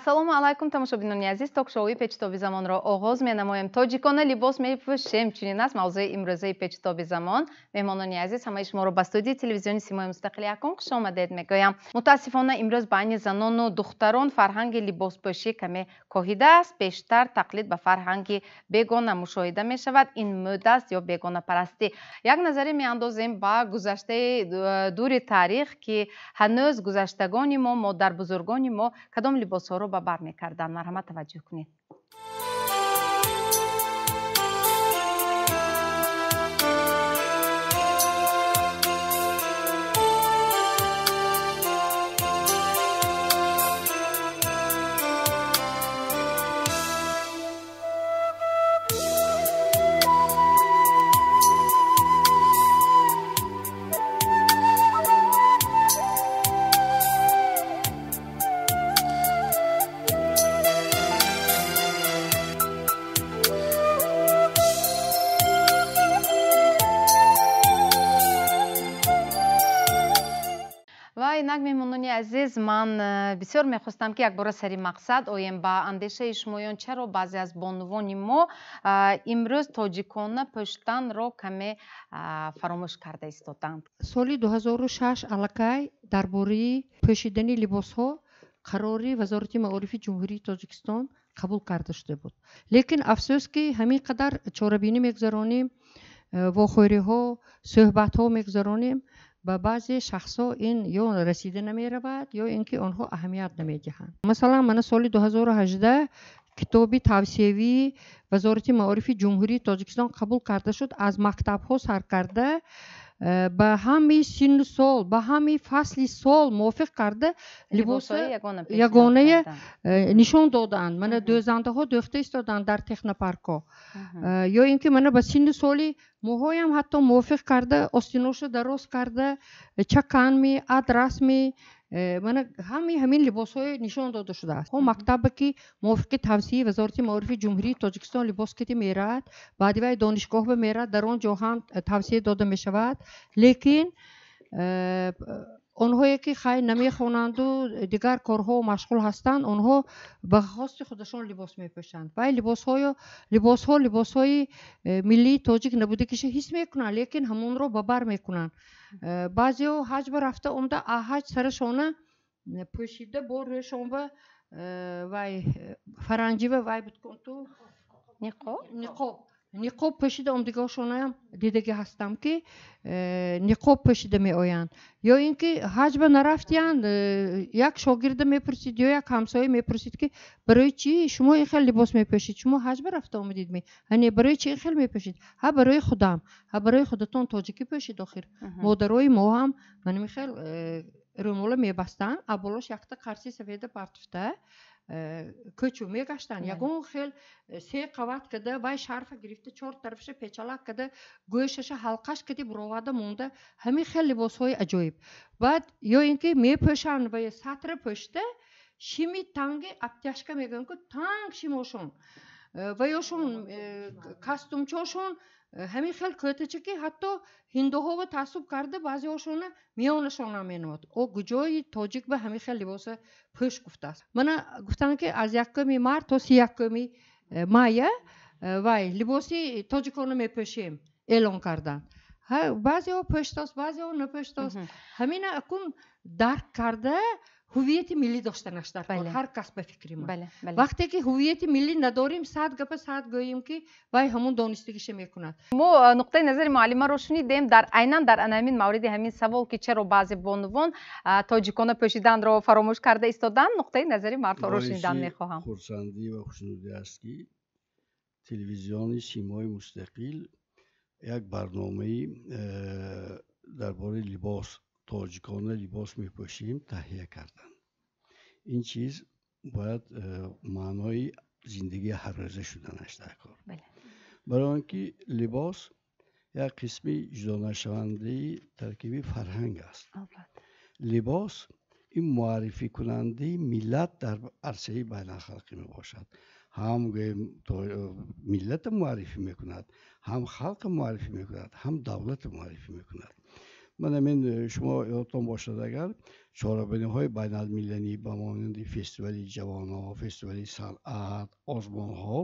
Ассалому алайкум, тамошобинони азиз. Ток-шоуи Печитоби замонро оғоз менамоем. Тоҷикона либос мепӯшем. Чунин аст мавзӯи имрӯзаи Печитоби замон. Меҳмонони азиз, ҳамаи шуморо ба студияи телевизиони Симои Мустақили якум хуш омадед мегӯям. Мутаассифона, имрӯз байни занону духтарон фарҳанги либоспӯшӣ каме коҳидааст. Бештар тақлид ба фарҳанги бегона мушоҳида мешавад. Ин мӯд аст ё бегонапарастӣ? Як назаре меандозем ба гузаштаи дури таърих, ки ҳанӯз гузаштагони мо, модарбузургони мо кадом либосҳоро ба бар мекарданд. Марҳамат, таваҷҷӯҳ кунед. Инак, меҳмонони азиз, ман бисёр мехостам, ки якбора сари мақсад оем. Ба андешаи шумоён, чаро баъзе аз бонувони мо имрӯз тоҷикона пӯштанро каме фаромӯш карда истоданд? Соли 2006 аллакай дар бораи пӯшидани либосҳо қарори Вазорати маорифи Ҷумҳурии Тоҷикистон қабул карда шуда буд. Лекин афсӯс, ки ҳамин қадар чорабинӣ мегузаронем, вохӯриҳо, суҳбатҳо мегузаронем, ба баъзе шахсҳо ин ё расида намеравад, ё ин ки онҳо аҳамият намедиҳанд. Масалан, мана соли 2018 китоби тавсиявии Вазорати маорифи Ҷумҳурии Тоҷикистон қабул карда шуд. Аз мактабҳо сар карда ба ҳамаи синну сол, ба ҳамаи фасли сол мувофиқ карда либоси ягонае нишон доданд. Мана дӯзандаҳо дӯхта истоданд дар технопаркҳо. Ё ин ки мана ба синну соли моҳоям ҳатто мувофиқ карда, остиноша дароз карда, чаканми, адрасми, мана ҳамаи ҳамин либосҳое нишон дода шудааст. Ҳо, мактабе ки мувофиқи тавсияи Вазорати маорифи Ҷумҳурии Тоҷикистон либос кити меравад, баъди вай донишгоҳ ба меравад, дар он ҷо ҳам тавсия дода мешавад. Лекин онҳое ки хай намехонанду дигар корҳо машғул ҳастанд, онҳо ба хости худашон либос мепӯшанд. Вай либосҳо либосҳои миллии тоҷик набудагиша ҳис мекунанд, лекин ҳамонро ба бар мекунанд. Баъзеҳо ҳаҷ ба рафта омда, ҳаҷ сарашона пӯшида, бо рӯшон ба вай фаранҷива вай буткунту ниқоб ниқоб пӯшида омдигаҳошонаам дидагӣ ҳастам, ки ниқоб пӯшида меоянд. Ё ин ки ҳаҷба нарафтиянд, як шогирда мепурсид ё як ҳамсоя мепурсид, ки барои чӣ шумо ин хел либос мепӯшед, шумо ҳаҷба рафта омадид ми? Ҳане, барои чӣ ин хел мепӯшед? Ҳа, барои худам. Ҳа, барои худатон тоҷикӣ пӯшед. Охир модарои мо ҳам манами хел рӯмола мебастанд, а болош якта қарси сафеда партуфта кӯчу мегаштанд. Ягон хел се қават када вай шарфа гирифта, чор тарафша печалак када, гӯшаша ҳалқаш кади буровада монда. Ҳамин хел либосҳои аҷоиб. Баъд ё ин ки мепӯшанд ва сатра пӯшта, шими танги обтяжка мегӯянд ку, танг шимошон ва ёшон костюмчошон ҳамин хел кӯтача, ки ҳатто ҳиндуҳоро таассуб карда, баъзеҳошона миёнашона меномад. О, куҷои тоҷик ба ҳамин хел либоса пӯш гуфтааст? Мана гуфтанд, ки аз 1 март то 31 мая вай либоси тоҷикона мепӯшем эълон карданд. Баъзеҳо пӯштааст, баъзеҳо напӯштааст. Ҳамина акун дарк карда, ҳувияти миллӣ доштанаш дар кор ҳар кас, ба фикри ман. Вақте ки ҳувияти миллӣ надорем, сад гапа сад гӯем, ки вай ҳамон донистагиша мекунад. Мо нуқтаи назари муаллимаро шунидем дар айнан дар ҳамин мавриди, ҳамин савол, ки чаро баъзе бонувон тоҷикона пӯшиданро фаромӯш карда истоданд. Нуқтаи назари мардҳоро шунидан мехоҳам. Хурсандӣ ва хушнудӣ аст, ки телевизиони Симои Мустақил як барномаи дар бораи либос, тоҷикона либос мепӯшем, таҳия карданд. Ин чиз бояд маънои зиндагии ҳаррӯза шуданаш дар кор, барои он ки либос як қисми ҷудонашавандаи таркиби фарҳанг аст. Либос ин муаррификунандаи миллат дар арсаи байналхалқӣ мебошад. Ҳам гӯем, миллата муаррифӣ мекунад, ҳам халқа муаррифӣ мекунад, ҳам давлата муаррифӣ мекунад. Ман ҳамин, шумо ёдтон бошад, агар чорабиниҳои байналмилалӣ ба монанди фестивали ҷавонҳо, фестивали санъат, озмунҳо,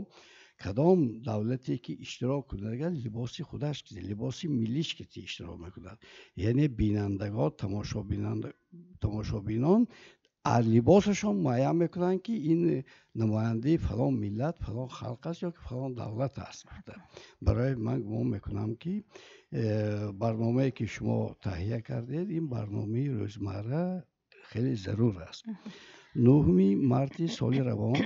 кадом давлате ки иштирок кунад, агар либоси худаш, либоси миллиш ки иштирок мекунад, яъне бинандагон, тамошобинон аз либосашон муайян мекунанд, ки ин намояндаи фалон миллат, фалон халқ аст ё ки фалон давлат аст. Барои ман гумон мекунам, ки барномае ки шумо таҳия кардед, ин барномаи рӯзмарра хеле зарур аст. 9 марти соли равон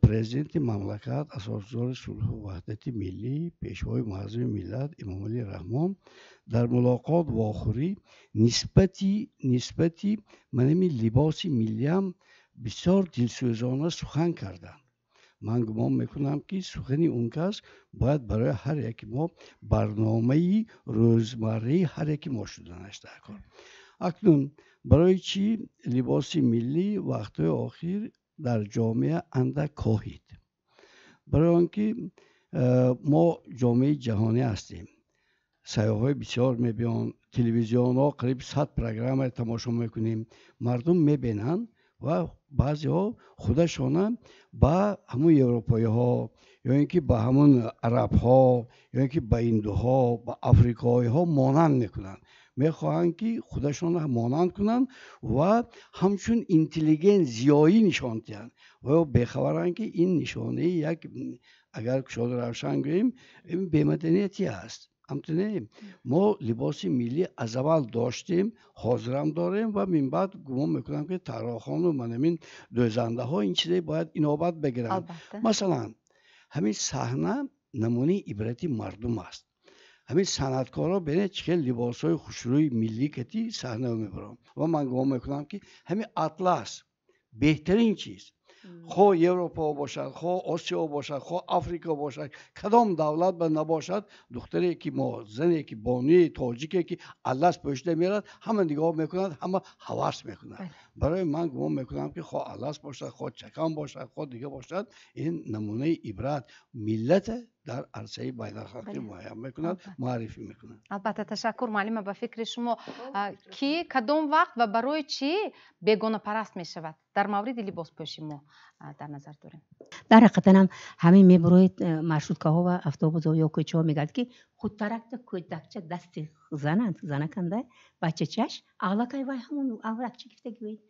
президенти мамлакат, асосгузори сулҳу ваҳдати миллӣ, пешвои муаззами миллат Эмомалӣ Раҳмон дар мулоқот, вохӯрӣ нисбати манами либоси миллиам бисёр дилсӯзона сухан карданд. Ман гумон мекунам, ки сухани он кас бояд барои ҳар яки мо барномаи рӯзмарраи ҳар яки мо шуданаш дар кор. Акнун барои чӣ либоси миллӣ вақтҳои охир дар ҷомеа андак коҳид? Барои он ки мо ҷомеаи ҷаҳонӣ ҳастем, сайёҳҳои бисёр мебиёнд, телевизионҳо қариб 100 программа тамошо мекунем, мардум мебинанд ва баъзеҳо худашона ба ҳамун европоиҳо ё ин ки ба ҳамун арабҳо ё ин ки ба индуҳо, ба африқоиҳо монанд мекунанд. Мехоҳанд, ки худашонро монанд кунанд ва ҳамчун интеллигент, зиёӣ нишон диҳанд ва ё бехабаранд, ки ин нишонаи як, агар кушоду равшан гӯем, ин бемаданиятӣ аст. Ҳамтуне мо либоси миллӣ аз аввал доштем, ҳозирам дорем ва минбаъд гумон мекунам, ки тарроҳону манамин дӯзандаҳо ин чизе бояд инобат бигиранд. Масалан, ҳамин саҳна намунаи ибрати мардум аст. Ҳамин санъаткорро бинед, чӣ хел либосҳои хушрӯи миллӣ кати саҳна мебаранд. Ва ман гумон мекунам, ки ҳамин атлас беҳтарин чиз, хоҳ Европа бошад, хоҳ Осиё бошад, хоҳ Африка бошад, кадом давлат ба набошад, духтаре ки мо, зане ки, бонуи тоҷике ки атлас пӯшида мерад, ҳама нигоҳ мекунад, ҳама ҳавас мекунад. Барои ман гумон мекунам, ки хоҳ атлас бошад, хоҳ чакан бошад, хоҳ дига бошад, ин намунаи ибрат миллата дар арсаи байналхалқӣ муайян мекунад, муаррифӣ мекунад. Албатта, ташаккур. Муаллима, ба фикри шумо, ки кадом вақт ва барои чӣ бегонапараст мешавад? Дар мавриди либоспӯшӣ мо дар назар дорем. Дар ҳақиқатанам ҳамин мебуроед, маршруткаҳо ва автобусҳо ё кӯчаҳо мегӯяд, ки худтаракта кӯдакча дасти зананд, занаканда бачачаш аллакай вай ҳамон авракча гифта гӯед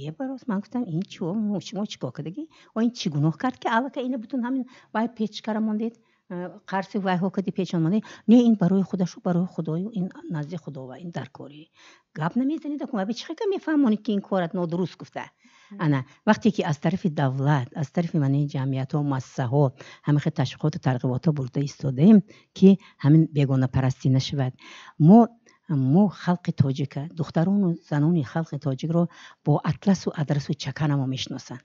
е барос. Ман гуфтам, ин чо, шумо чӣ кор кардагӣ? О, ин чӣ гуноҳ кард, ки аллакай ина бутун ҳамин вай печкара мондед, қарси вайҳо кади печон мондед? Не, ин барои худашу барои худою, ин назди худова, ин дар корӣ гап намезанед. Вай чӣ хел мефаҳмонед, ки ин корат нодуруст гуфта? Ана вақте ки аз тарафи давлат, аз тарафи мани ҷамъиятҳо, муассисаҳо ҳамин хел ташвиқоту тарғиботҳо бурда истодаем, ки ҳамин бегонапарастӣ нашавад. Мо халқи тоҷика, духтарону занони халқи тоҷикро бо атласу адрасу чаканамо мешиносанд.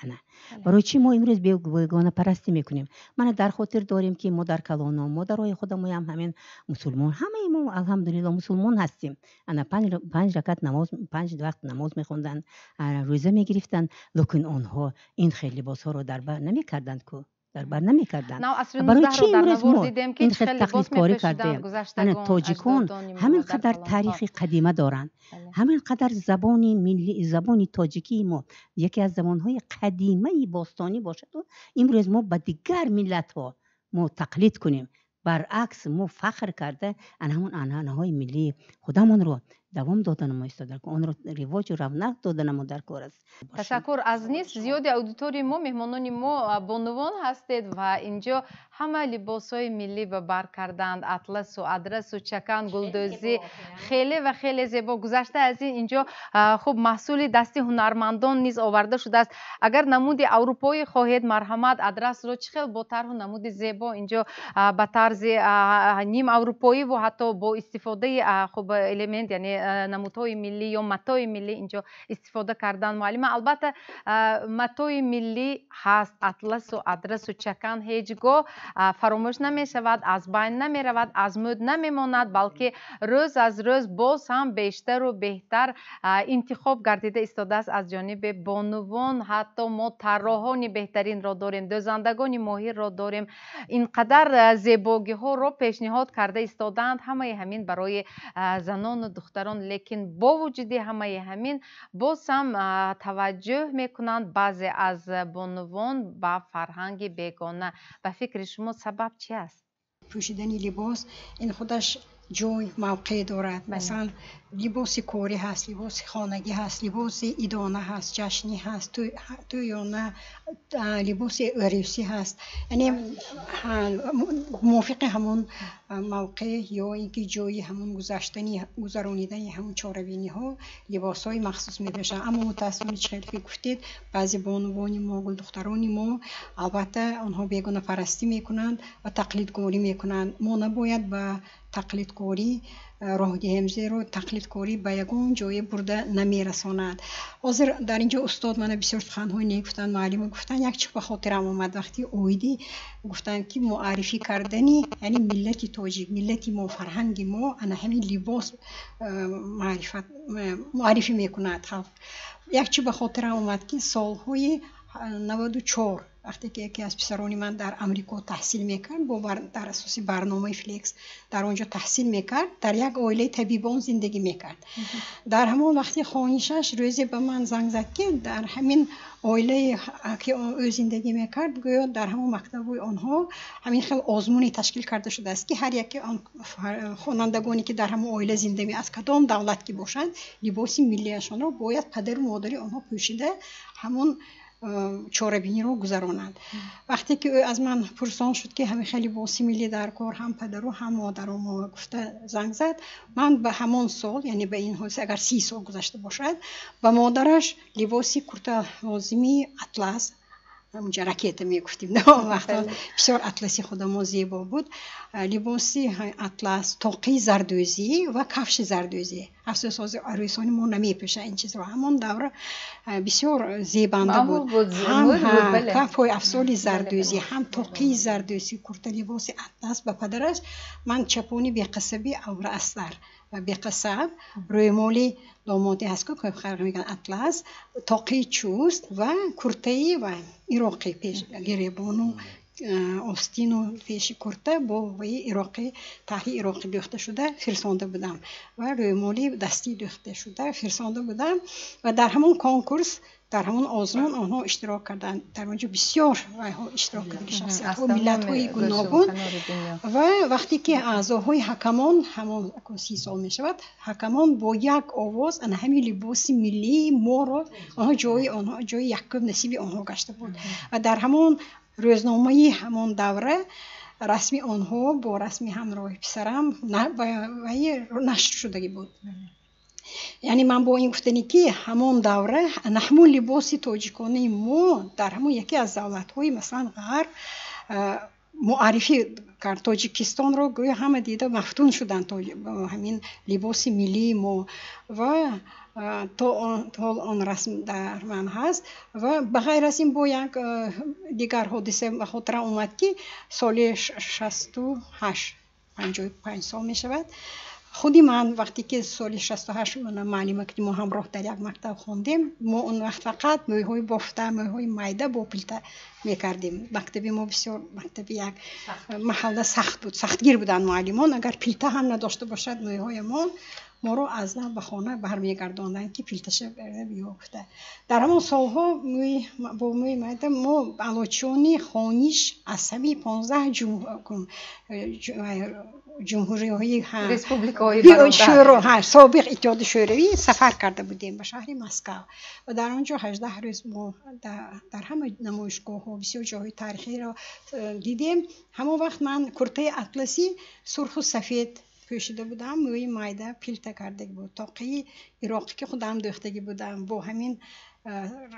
Ана барои чӣ мо имрӯз бегонапарастӣ мекунем? Мана дар хотир дорем, ки мо дар калоно модарои худамоям ҳамин мусулмон, ҳамаи мо, алҳамдулилло, мусулмон ҳастем. Ана панҷ ракат намоз, панҷ вақт намоз мехонданд, рӯза мегирифтанд, лекин онҳо ин хел либосҳоро дар бар намекарданд ку, дар бар намекарданд. Барои чӣ имрӯз мо ин хел тақлидкорӣ кардем? Ана тоҷикон ҳамин қадар таърихи қадима доранд, ҳамин қадар забони милли, забони тоҷикии мо яке аз забонҳои қадимаи бостонӣ бошаду имрӯз мо ба дигар миллатҳо мо тақлид кунем. Баръакс, мо фахр карда, ана ҳамон анъанаҳои миллии худамонро давом доданамо истода, онро ривоҷу равнақ доданамо дар кор аст. Ташаккур. Аз нисф зиёди аудиторияи мо, меҳмонони мо бонувон ҳастед ва инҷо ҳама либосҳои миллӣ ба бар карданд: атласу адрасу чакан, гулдӯзӣ, хеле ва хеле зебо. Гузашта аз ин, инҷо хуб маҳсули дасти ҳунармандон низ оварда шудааст. Агар намуди аврупоӣ хоҳед, марҳамат, адрасро чӣ хел бо тарҳу намуди зебо инҷо ба тарзи ним аврупоиву ҳатто бо истифодаи хуб элемент, яъне Намудҳои миллӣ ё матои миллӣ инҷо истифода кардан, муаллима. Албатта, матои миллӣ ҳаст, атласу адрасу чакан ҳеҷ гоҳ фаромӯш намешавад, аз байн намеравад, аз мӯд намемонад, балки рӯз аз рӯз боз ҳам бештару беҳтар интихоб гардида истодааст аз ҷониби бонувон. Ҳатто мо тарроҳони беҳтаринро дорем, дӯзандагони моҳирро дорем, ин қадар зебогиҳоро пешниҳод карда истодаанд. Ҳамаи ҳамин барои занону духтарон. Лекин бо вуҷуди ҳамаи ҳамин боз ҳам таваҷҷӯҳ мекунанд баъзе аз бонувон ба фарҳанги бегона. Ба фикри шумо, сабаб чи аст? Пӯшидани либос ин худаш ҷой, мавқеъ дорад. Масалан, либоси корӣ ҳаст, либоси хонагӣ ҳаст, либоси идона ҳаст, ҷашнӣ ҳаст, тӯёна, либоси арӯсӣ ҳаст. Яъне мувофиқи ҳамон мавқеъ ё ин ки ҷои ҳамон гузаштани, гузаронидани ҳамон чорабиниҳо либосҳои махсус мепӯшанд. Аммо мутаассифона, чӣ хеле ки гуфтед, баъзе бонувони мо, гулдухтарони мо, албатта, онҳо бегонапарастӣ мекунанд ва тақлидгорӣ мекунанд. Мо набояд ба тақлидкорӣ роҳ диҳем, зеро тақлидкорӣ ба ягон ҷое бурда намерасонад. Ҳозир дар ин ҷо устод мана бисёр суханҳои нек гуфтанд, муаллима гуфтанд. Як чиз ба хотирам омад, вақти оидӣ гуфтанд, ки муаррифӣ кардани, яъне миллати тоҷик, миллати мо, фарҳанги мо ана ҳамин либос маърифат муаррифӣ мекунад халқ. Як чиз ба хотирам омад, ки солҳои 94, вақте ки яке аз писарони ман дар Амрико таҳсил мекард, бо дар асоси барномаи Флекс дар он ҷо таҳсил мекард, дар як оилаи табибон зиндагӣ мекард. Дар ҳамон вақти хонишаш рӯзе ба ман занг зад, ки дар ҳамин оилае ки ӯ зиндагӣ мекард, гӯё дар ҳамон мактабҳои онҳо ҳамин хел озмуне ташкил карда шудааст, ки ҳар яке он хонандагоне, ки дар ҳамон оила зиндагӣ, аз кадом давлат ки бошанд, либоси миллиашонро бояд падару модари онҳо пӯшида ҳамон чорабиниро гузаронанд. Вақте ки ӯ аз ман пурсон шуд, ки ҳамин хел либоси миллӣ дар кор, ҳам падару ҳам модару мо гуфта занг зад, ман ба ҳамон сол, яъне ба ин ҳодиса агар 30 сол гузашта бошад, ба модараш либоси курта лозимии атлас, унҷа ракета мегуфтем он вақт, бисёр атласи худамо зебо буд, либоси атлас, тоқии зардӯзӣ ва кафши зардӯзӣ. Афсӯс, ҳозир арӯсони мо намепӯшанд ин чизро. Ҳамон давра бисёр зебанда буд. Ҳам пойафзоли зардӯзӣ, ҳам тоқии зардӯзӣ, курта либоси атлас. Ба падараш ман чапони беқасаби авраастар ва беқасаб, рӯймоли домодӣ ҳаст, ку мегӯянд, атлас, тоқии чуст ва куртаи ва ироқӣ, пеш гиребону остину пеши курта бо ваи ироқӣ, таҳи ироқӣ дӯхта шуда фирсонда будам ва рӯймоли дастӣ дӯхта шуда фирсонда будам. Ва дар ҳамон конкурс, дар ҳамон озмун онҳо иштирок карданд. Дар он ҷо бисёр вайҳо иштирок карда, шахсиятҳо, миллатҳои гуногун. Ва вақте ки аъзоҳои ҳакамон, ҳамон 30 сол мешавад, ҳакамон бо як овоз ана ҳамин либоси миллии моро онҳо ҷои онҳо ҷои якум насиби онҳо гашта буд. Ва дар ҳамон рӯзномаи ҳамон давра расми онҳо бо расми ҳамроҳи писарам нашр шудагӣ буд. Яъне ман бо ин гуфтане, ки ҳамон давра ана ҳамон либоси тоҷиконаи мо дар ҳамон яке аз давлатҳои, масалан, ғарб муаррифӣ кард Тоҷикистонро, гӯё ҳама дида мафтун шуданд ҳамин либоси миллии мо. Ва то ҳол он расм дар ман ҳаст. Ва ба ғайр аз ин бо як дигар ҳодиса ба хотирам омад, ки соли 68, 55 сол мешавад, худи ман вақте ки соли 68 муаллима, ки мо ҳамроҳ дар як мактаб хондем, мо он вақт фақат мӯйҳои бофта, мӯйҳои майда бо пилта мекардем. Мактаби мо бисёр мактаби як маҳалла сахт буд, сахтгир буданд муаллимон. Агар пилта ҳам надошта бошад мӯйҳоямон, моро аз нав ба хона бармегардонданд, ки пилташа биё гуфта. Дар ҳамон солҳо бо мӯи майда мо аълочиёни хониш аз ҳамаи 15 ҷумҳуриҳои собиқ Иттиҳоди Шӯравӣ сафар карда будем ба шаҳри Москав ва дар он ҷо 18 рӯз мо дар ҳама намоишгоҳҳо бисёр ҷойҳои таърихиро дидем. Ҳамон вақт ман куртаи атласи сурху сафед пӯшида будам, мӯи майда пилта кардаги буд, тоқии ироқӣ ки худам дӯхтагӣ будам, бо ҳамин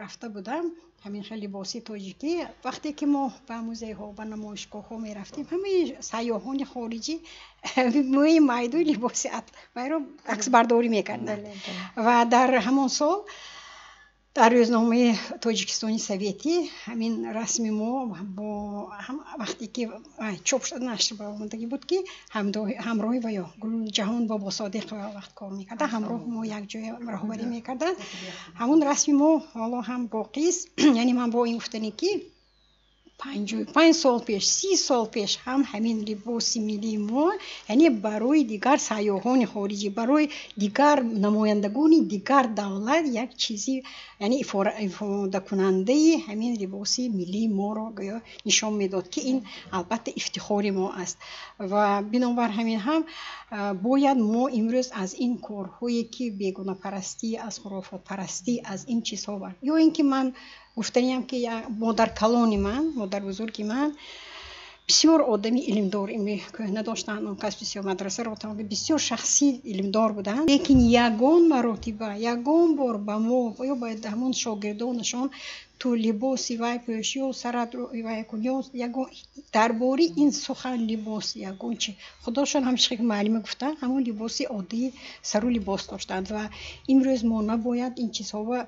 рафта будам, ҳамин хел либоси тоҷикӣ. Вақте ки мо ба музейҳо, ба намоишгоҳҳо мерафтем, ҳамаи сайёҳони хориҷӣ мӯи майду либоси вайро аксбардорӣ мекарданд. Ва дар ҳамон сол дар рӯзномаи Тоҷикистони Советӣ ҳамин расми мо бо вақте ки чоп шуда нашр баромадагӣ буд, ки ҳамроҳи ваё Гулҷаҳон Бобосодиқова вақт кор мекарда, ҳамроҳ мо якҷоя роҳбарӣ мекарданд. Ҳамон расми мо ҳоло ҳам боқист. Яъне ман бо ин гуфтане, ки 55 сол пеш, 30 сол пеш ҳам ҳамин либоси миллии мо, яъне барои дигар сайёҳони хориҷӣ, барои дигар намояндагони дигар давлат як чизи, яъне ифодакунандаи ҳамин либоси миллии моро гӯё нишон медод, ки ин албатта ифтихори мо аст. Ва бинобар ҳамин ҳам бояд мо имрӯз аз ин корҳое ки бегонапарастӣ, аз хурофотпарастӣ, аз ин чизҳо бар, ё ин ки ман гуфтаниям, ки модаркалони ман, модарбузурги ман бисёр одами илмдор, илми кӯҳна доштанд, он кас бисёр мадрасаро тамом, бисёр шахси илмдор буданд, лекин ягон маротиба, ягон бор ба мо ё ба ҳамон шогирдонашон ту либоси вай пӯш ё сарат вай кун ё ягон дар бораи ин сухан либос ягон чи. Худошон ҳам ки муаллима гуфтанд, ҳамон либоси оддии сару либос доштанд. Ва имрӯз мо набояд ин чизҳоро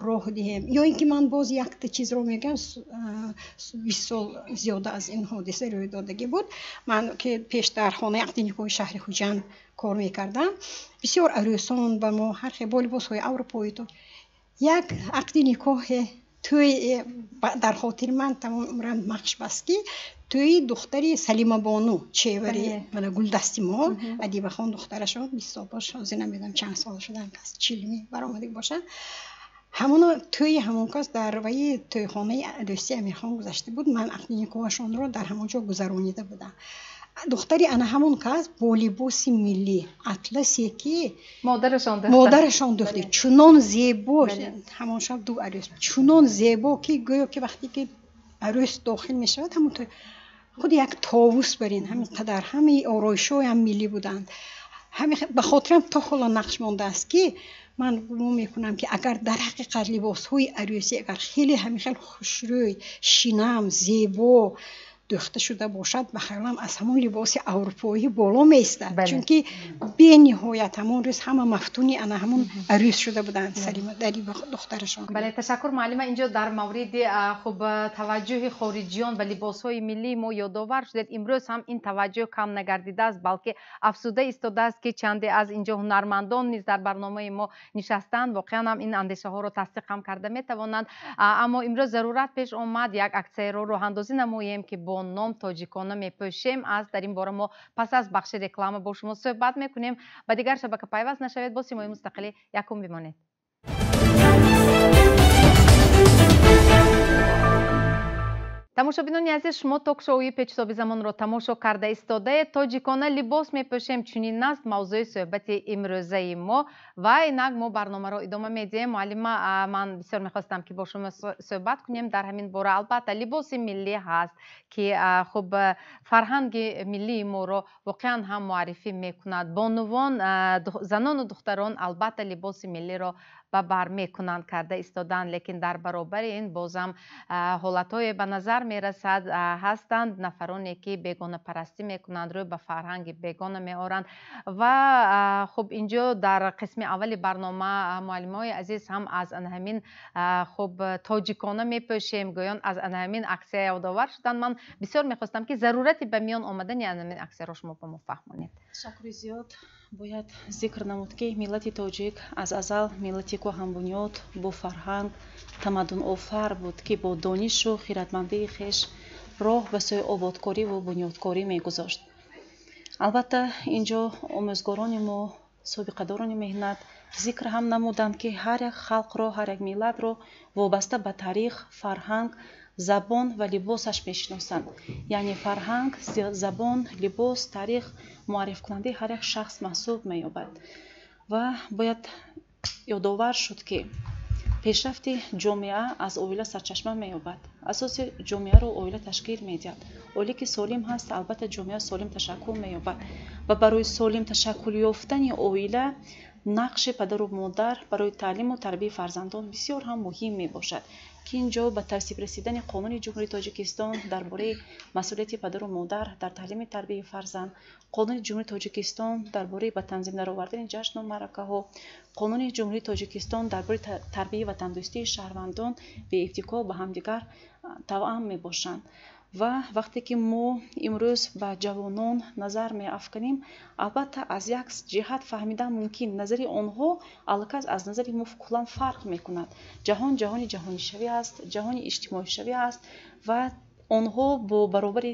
роҳ диҳем. Ё ин ки ман боз якта чизро мегӯям, 20 сол зиёда аз ин ҳодиса рӯй додагӣ буд. Ман ки пеш дар хонаи ақди никоҳи шаҳри Хуҷанд кор мекардам, бисёр арӯсон ба мо ҳар хел бо либосҳои аврупоӣ то як ақди никоҳе тӯй дар хотири ман тамом умрам нақш баст, ки тӯи духтари Салимабону, чевари мана гулдасти мо, Адибахон духтарашон, 20 сол бош, ҳозир намедонам чанд сол шудан, кас чилми баромадагӣ бошад. Ҳамоно тӯи ҳамон кас дар ваи тӯйхонаи дӯсти Амирхон гузашта буд. Ман ақди никоҳашонро дар ҳамон ҷо гузаронида будам. Духтари ана ҳамон кас бо либоси миллӣ, атласе ки модарашон дӯхта, чунон зебо, ҳамон шаб ду арӯс, чунон зебо, ки гӯё ки вақте ки арӯс дохил мешавад, ҳамон худ як товус барин, ҳамин қадар ҳамаи ороишҳоям миллӣ буданд. Ба хотирам то ҳоло нақш мондааст, ки ман гумон мекунам, ки агар дар ҳақиқат либосҳои арӯсӣ агар хеле ҳамин хел хушрӯй, шинам, зебо дӯхта шуда бошад, ба хаёлам аз ҳамон либоси аврупоӣ боло меистад, чунки бениҳоят ҳамон рӯз ҳама мафтуни ана ҳамон арӯс шуда буданд, Салима дари духтарашон. Бале, ташаккур, муаллима. Инҷо дар мавриди хуб таваҷҷӯҳи хориҷиён ба либосҳои миллии мо ёдовар шудед. Имрӯз ҳам ин таваҷҷӯҳ кам нагардидааст, балки афзуда истодааст, ки чанде аз инҷо ҳунармандон низ дар барномаи мо нишастанд, воқеан ҳам ин андешаҳоро тасдиқ ҳам карда метавонанд. Аммо имрӯз зарурат пеш омад як аксияро роҳандозӣ намоем, ки бо ном тоҷикона мепӯшем аст. Дар ин бора мо пас аз бахши реклама бо шумо суҳбат мекунем. Ба дигар шабака пайваст нашавед, бо Симои Мустақилӣ якум бимонед. Тамошобинони азиз, шумо ток-шоуи Печтоби замонро тамошо карда истодаед. Тоҷикона либос мепӯшем, чунин аст мавзӯи суҳбати имрӯзаи мо. Ва инак мо барномаро идома медиҳем. Муаллима, ман бисёр мехостам, ки бо шумо суҳбат кунем дар ҳамин бора. Албатта, либоси миллӣ ҳаст, ки хуб фарҳанги миллии моро воқеан ҳам муаррифӣ мекунад. Бонувон, занону духтарон албатта либоси миллиро ба бар мекунанд, карда истоданд, лекин дар баробари ин бозам ҳолатҳое ба назар мерасад, ҳастанд нафароне, ки бегонапарастӣ мекунанд, рӯй ба фарҳанги бегона меоранд. Ва хуб инҷо дар қисми аввали барнома муаллимои азиз ҳам аз ана ҳамин хуб тоҷикона мепӯшем гӯён аз ана ҳамин аксия ёдовар шуданд. Ман бисёр мехостам, ки зарурати ба миён омадани ана ҳамин аксияро шумо ба мо фаҳмонед. Ташаккури зиёд. Бояд зикр намуд, ки миллати тоҷик аз азал миллати кӯҳанбунёд, бо фарҳанг, тамаддунофар буд, ки бо донишу хиратмандии хеш роҳ ба сӯи ободкориву бунёдкорӣ мегузошт. Албатта, инҷо омӯзгорони мо, собиқадорони меҳнат зикр ҳам намуданд, ки ҳар як халқро, ҳар як миллатро вобаста ба таърих, фарҳанг, забон ва либосаш мешиносанд. Яъне фарҳанг, забон, либос, таърих муаррифкунандаи ҳар як шахс маҳсуб меёбад. Ва бояд ёдовар шуд, ки Пешрафти ҷомеа аз оила сарчашма меёбад. Асоси ҷомеаро оила ташкил медиҳад. Оиле ки солим ҳаст, албатта ҷомеа солим ташаккул меёбад. Ва барои солим ташаккул ёфтани оила нақши падару модар барои таълиму тарбияи фарзандон бисёр ҳам муҳим мебошад, ки ин ҷо ба тасвиб расидани Қонуни Ҷумҳурии Тоҷикистон дар бораи масъулияти падару модар дар таълими тарбияи фарзанд, Қонуни Ҷумҳурии Тоҷикистон дар бораи ба танзим даровардани ҷашну маъракаҳо, Қонуни Ҷумҳурии Тоҷикистон дар бораи тарбияи ватандӯстии шаҳрвандон беибтикор ба ҳамдигар тавъам мебошанд. Ва вақте ки мо имрӯз ба ҷавонон назар меафканем, албатта аз як ҷиҳат фаҳмидан мумкин, назари онҳо аллакай аз назари мо куллан фарқ мекунад. Ҷаҳон ҷаҳони ҷаҳонишавӣ аст, ҷаҳони иҷтимоишавӣ аст ва онҳо бо баробари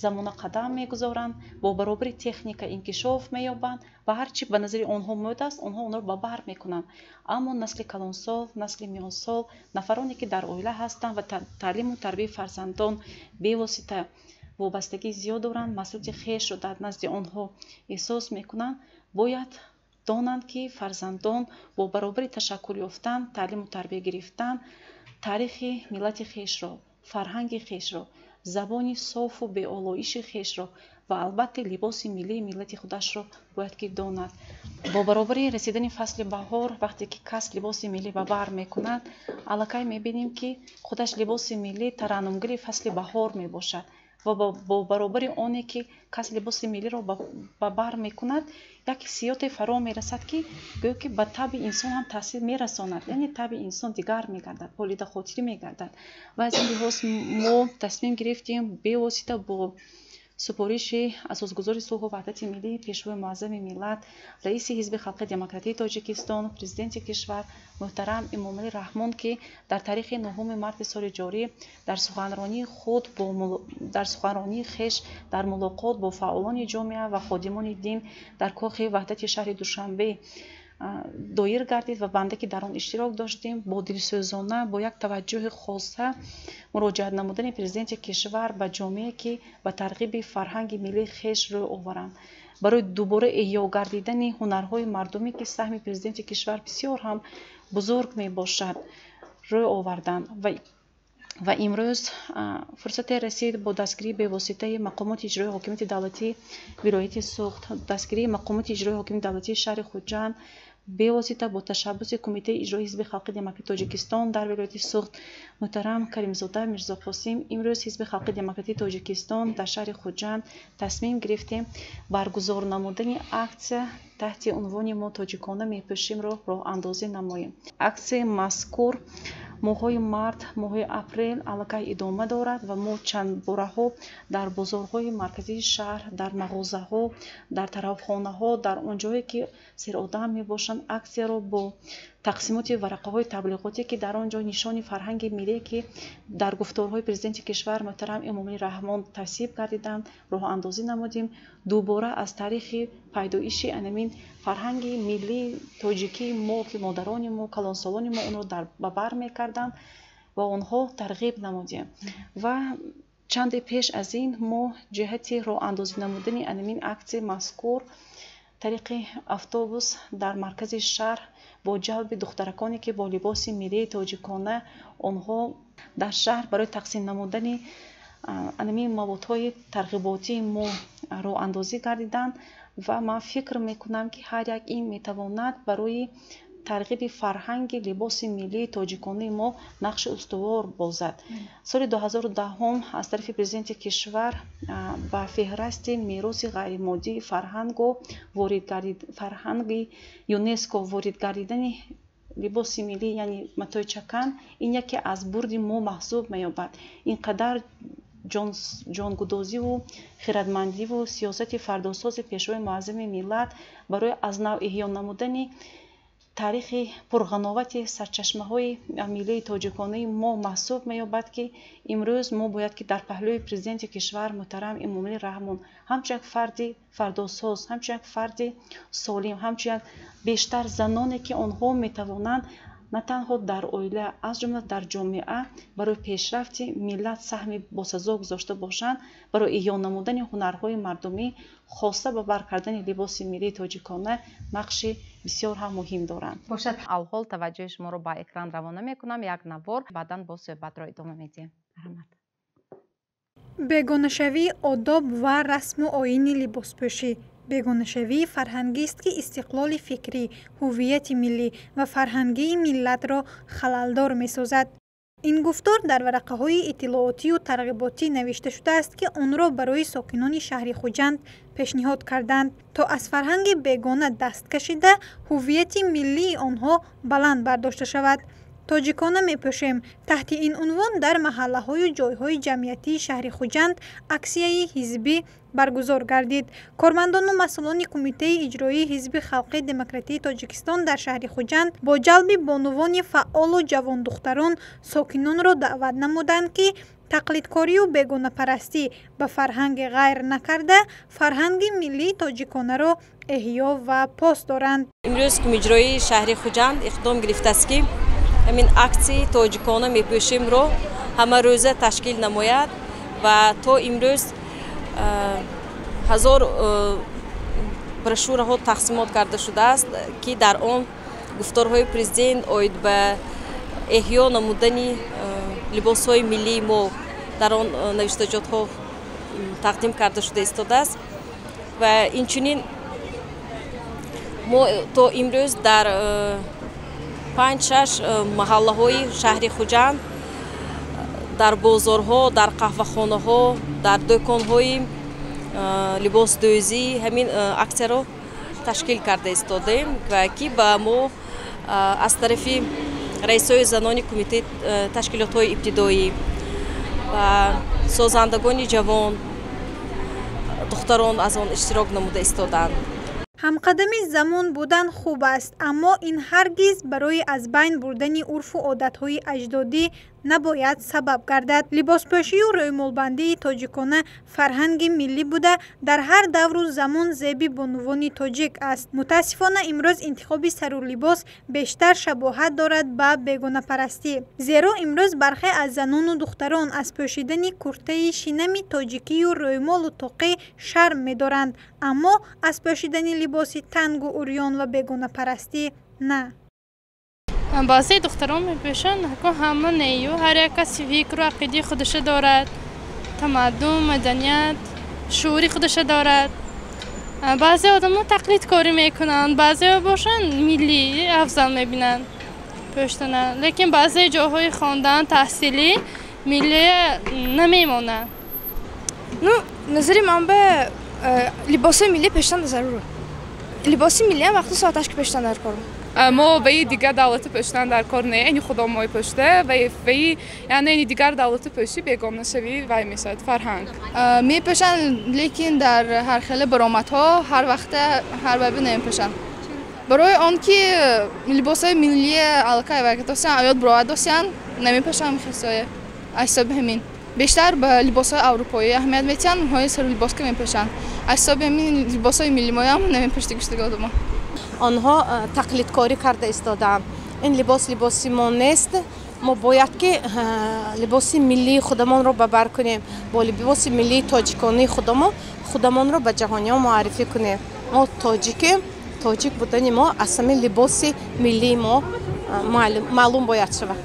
замона қадам мегузоранд, бо баробари техника инкишоф меёбанд ва ҳар чӣ ба назари онҳо мӯд аст, онҳо онро ба бар мекунанд. Аммо насли калонсол, насли миёнсол, нафароне ки дар оила ҳастанд ва таълиму тарбияи фарзандон бевосита вобастагии зиёд доранд, масъулияти хешро дар назди онҳо эҳсос мекунанд, бояд донанд, ки фарзандон бо баробари ташаккул ёфтан, таълиму тарбия гирифтан, таърихи миллати хешро, фарҳанги хешро, забони софу беолоиши хешро ва албатта либоси миллии миллати худашро бояд ки донад. Бо баробари расидани фасли баҳор, вақте ки кас либоси миллӣ ба бар мекунад, аллакай мебинем, ки худаш либоси миллӣ тараннумгири фасли баҳор мебошад ва бо баробари оне ки кас либоси миллиро ба бар мекунад, як ҳиссиёте фаро мерасад, ки гӯё ки ба табъи инсон ҳам таъсир мерасонад, яъне табъи инсон дигар мегардад, болидахотирӣ мегардад. Ва аз ин лиҳоз мо тасмим гирифтем бевосита бо супориши асосгузори сулҳу ваҳдати миллӣ, пешвои муаззами миллат, раиси Ҳизби халқи демократии Тоҷикистон, президенти кишвар муҳтарам Эмомалӣ Раҳмон, ки дар таърихи 9 марти соли ҷорӣ дар суханронии худ дар суханронии хеш дар мулоқот бо фаъолони ҷомеа ва ходимони дин дар Кохи Ваҳдати шаҳри Душанбе доир гардид ва банда ки дар он иштирок доштем, бо дилсӯзона, бо як таваҷҷӯҳи хоса муроҷиат намудани президенти кишвар ба ҷомеа, ки ба тарғиби фарҳанги миллии хеш рӯй оваранд, барои дубора эҳё гардидани ҳунарҳои мардумӣ, ки саҳми президенти кишвар бисёр ҳам бузург мебошад, рӯй оварданд. Ва имрӯз фурсате расид бо дастгирии бевоситаи мақомоти иҷроии ҳокимияти давлатии вилояти Суғд, дастгирии мақомоти иҷроии ҳокимияти давлатии шаҳри Хуҷанд, бевосита бо ташаббуси Кумитаи иҷроии Ҳизби халқи демократии Тоҷикистон дар вилояти Суғд муҳтарам Каримзода Мирзоқосим, имрӯз Ҳизби халқи демократии Тоҷикистон дар шаҳри Хуҷанд тасмим гирифтем баргузор намудани аксия таҳти унвони «Мо тоҷикона мепӯшимро» роҳандозӣ намоем. Аксияи мазкур моҳҳои март, моҳҳои апрел аллакай идома дорад ва мо чанд бораҳо дар бозорҳои марказии шаҳр, дар мағозаҳо, дар тарафхонаҳо, дар он ҷое ки серодам мебошанд, аксияро бо тақсимоти варақаҳои таблиғотӣ, ки дар он ҷо нишони фарҳанги миллие, ки дар гуфторҳои президенти кишвар муҳтарам Эмомалӣ Раҳмон тавсиф гардиданд, роҳандозӣ намудем. Дубора аз таърихи пайдоиши анамин фарҳанги миллии тоҷикии мо, ки модарони мо, калонсолони мо онро ба бар мекарданд, ва онҳо тарғиб намудем. Ва чанде пеш аз ин мо ҷиҳати роҳандозӣ намудани анамин аксияи мазкур тариқи автобус дар маркази шаҳр бо ҷалби духтараконе, ки бо либоси миллии тоҷикона онҳо дар шаҳр барои тақсим намудани анамин маводҳои тарғиботии мо роҳандозӣ гардиданд. Ва ман фикр мекунам, ки ҳар як ин метавонад барои тарғиби фарҳанги либоси миллии тоҷиконаи мо нақши устувор бозад. Соли 2010 аз тарафи президенти кишвар ба феҳрасти мероси ғайримоддии фарҳангу фарҳанги ЮНЕСКО ворид гардидани либоси миллӣ, яъне матои чакан, ин яке аз бурди мо маҳсуб меёбад. Ин қадар ҷонгудозиву хирадмандиву сиёсати фардосози пешвои муаззами миллат барои аз нав эҳё намудани таърихи пурғановати сарчашмаҳои миллии тоҷиконаи мо маҳсуб меёбад, ки имрӯз мо бояд ки дар паҳлӯи президенти кишвар муҳтарам Эмомалӣ Раҳмон ҳамчун як фарди фардосоз, ҳамчун як фарди солим, ҳамчун як бештар заноне, ки онҳо метавонанд на танҳо дар оила, аз ҷумла дар ҷомеа барои пешрафти миллат саҳми босазо гузошта бошанд, барои эҳё намудани ҳунарҳои мардумӣ, хоса ба бар кардани либоси миллии тоҷикона нақши бисёр ҳам муҳим доранд. Бошад, алҳол таваҷҷӯҳи шуморо ба экран равона мекунам, як навор, баъдан боз суҳбатро идома медиҳем. Марҳамат. Бегонашавии одоб ва расму оини либоспӯшӣ бегонашавии фарҳангист, ки истиқлоли фикрӣ, ҳуввияти миллӣ ва фарҳангии миллатро халалдор месозад. Ин гуфтор дар варақаҳои иттилоотию тарғиботӣ навишта шудааст, ки онро барои сокинони шаҳри Хуҷанд пешниҳод карданд, то аз фарҳанги бегона даст кашида, ҳуввияти миллии онҳо баланд бардошта шавад. Тоҷикона мепӯшем. Таҳти ин унвон дар маҳаллаҳою ҷойҳои ҷамъиятии шаҳри Хуҷанд аксияи ҳизбӣ баргузор гардид. Кормандону масъулони Кумитаи иҷроии Ҳизби Халқии Демократии Тоҷикистон дар шаҳри Хуҷанд бо ҷалби бонувони фаъолу ҷавондухтарон сокинонро даъват намуданд, ки тақлидкорию бегонапарастӣ ба фарҳанги ғайр накарда, фарҳанги миллии тоҷиконаро эҳё ва пос доранд. Имрӯз Кумиҷроии шаҳри Хуҷанд иқдом гирифтааст, ки ҳамин аксияи тоҷикона мепӯшемро ҳамарӯза ташкил намояд ва то имрӯз 1000 брошюраҳо тақсимот карда шудааст, ки дар он гуфторҳои президент оид ба эҳё намудани либосҳои миллии мо дар он навиштаҷотҳо тақдим карда шуда истодааст. Ва инчунин мо то имрӯз дар 5-6 маҳаллаҳои шаҳри Хуҷанд, дар бозорҳо, дар қаҳвахонаҳо, дар дӯконҳои либосдӯзӣ ҳамин аксияро ташкил карда истодаем ва ки ба мо аз тарафи раисои занони кумитаи ташкилотҳои ибтидоӣ ва созандагони ҷавон, духтарон аз он иштирок намуда истоданд. Ҳамқадами замон будан хуб аст, аммо ин ҳаргиз барои аз байн бурдани урфу одатҳои аҷдодӣ набояд сабаб гардад. Либоспӯшию рӯймолбандии тоҷикона фарҳанги миллӣ буда, дар ҳар давру замон зеби бонувони тоҷик аст. Мутаассифона, имрӯз интихоби сару либос бештар шабоҳат дорад ба бегонапарастӣ, зеро имрӯз бархе аз занону духтарон аз пӯшидани куртаи шинами тоҷикию рӯймолу тоқӣ шарм медоранд, аммо аз пӯшидани либоси тангу урён ва бегонапарастӣ на. Баъзе духтарон мепӯшанд, ҳама нею, ҳар як кас фикру ақидаи худаша дорад, тамаддун, маданият, шуури худаша дорад. Баъзе одамо тақлидкорӣ мекунанд, баъзеҳо бошанд миллӣ афзал мебинанд пӯштана, лекин баъзе ҷойҳои хондан, таҳсилӣ миллия намемонанд. Ну, назари ман ба либосҳои миллӣ пӯшидан зарур. Либоси миллиам вақту соаташ ки пӯшидан дар кор. Мо ваи дигар давлати пӯшидан дар кор не, эни худо мои пӯшида, ваи яъне эни дигар давлати пӯшӣ бегонашавӣ вай мешавад фарҳанг. Мепӯшанд, лекин дар ҳар хеле баромадҳо ҳар вақта ҳар ваби намепӯшанд. Барои он ки либосҳои миллии аллакай вайкатосян, аёд буровардосян, намепӯшанд хисое. Аз ҳисоби ҳамин. Бештар ба либосҳои аврупоӣ аҳамият метиҳанд, онҳои сару либос ки мепӯшанд. Аз ҳисоби ҳамин либосҳои миллии моям намепӯшида одамон. Онҳо тақлидкорӣ карда истодаанд. Ин либос либоси мо нест. Мо бояд ки либоси миллии худамонро ба бар кунем, бо либоси миллии тоҷиконии худамон худамонро ба ҷаҳониён муаррифӣ кунем. Мо тоҷикем, тоҷик будани мо аз ҳамин либоси миллии мо маълум бояд шавад.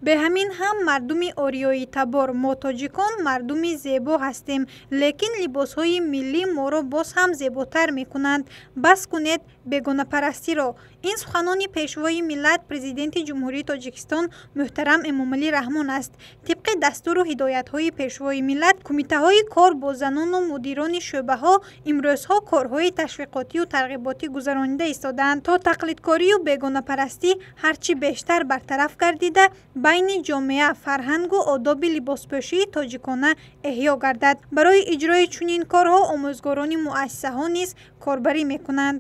Бе ҳамин ҳам мардуми ориёитабор мо тоҷикон мардуми зебо ҳастем, лекин либосҳои миллӣ моро боз ҳам зеботар мекунанд. Бас кунед бегонапарастиро. Ин суханони пешвои миллат, Президенти Ҷумҳурии Тоҷикистон муҳтарам Эмомалӣ Раҳмон аст. Тибқи дастуру ҳидоятҳои пешвои миллат, кумитаҳои кор бо занону мудирони шӯъбаҳо имрӯзҳо корҳои ташвиқотию тарғиботӣ гузаронида истодаанд, то тақлидкорию бегонапарастӣ ҳарчи бештар бартараф гардида, байни ҷомеа фарҳангу одоби либоспӯшии тоҷикона эҳё гардад. Барои иҷрои чунин корҳо омӯзгорони муассисаҳо низ корбарӣ мекунанд.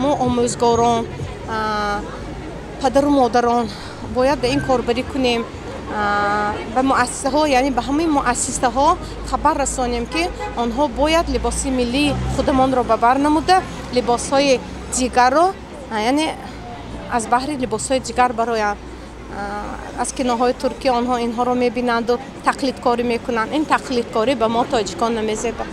Мо омӯзгорон, падару модарон бояд ба ин корбарӣ кунем, ба муассисаҳо, яъне ба ҳамаи муассисаҳо хабар расонем, ки онҳо бояд либоси миллии худамонро ба бар намуда, либосҳои дигарро яъне Аз баҳри либосҳои дигар бароянд. Аз киноҳои туркӣ онҳо инҳоро мебинанду тақлидкорӣ мекунанд. Ин тақлидкорӣ ба мо тоҷикон намезебад.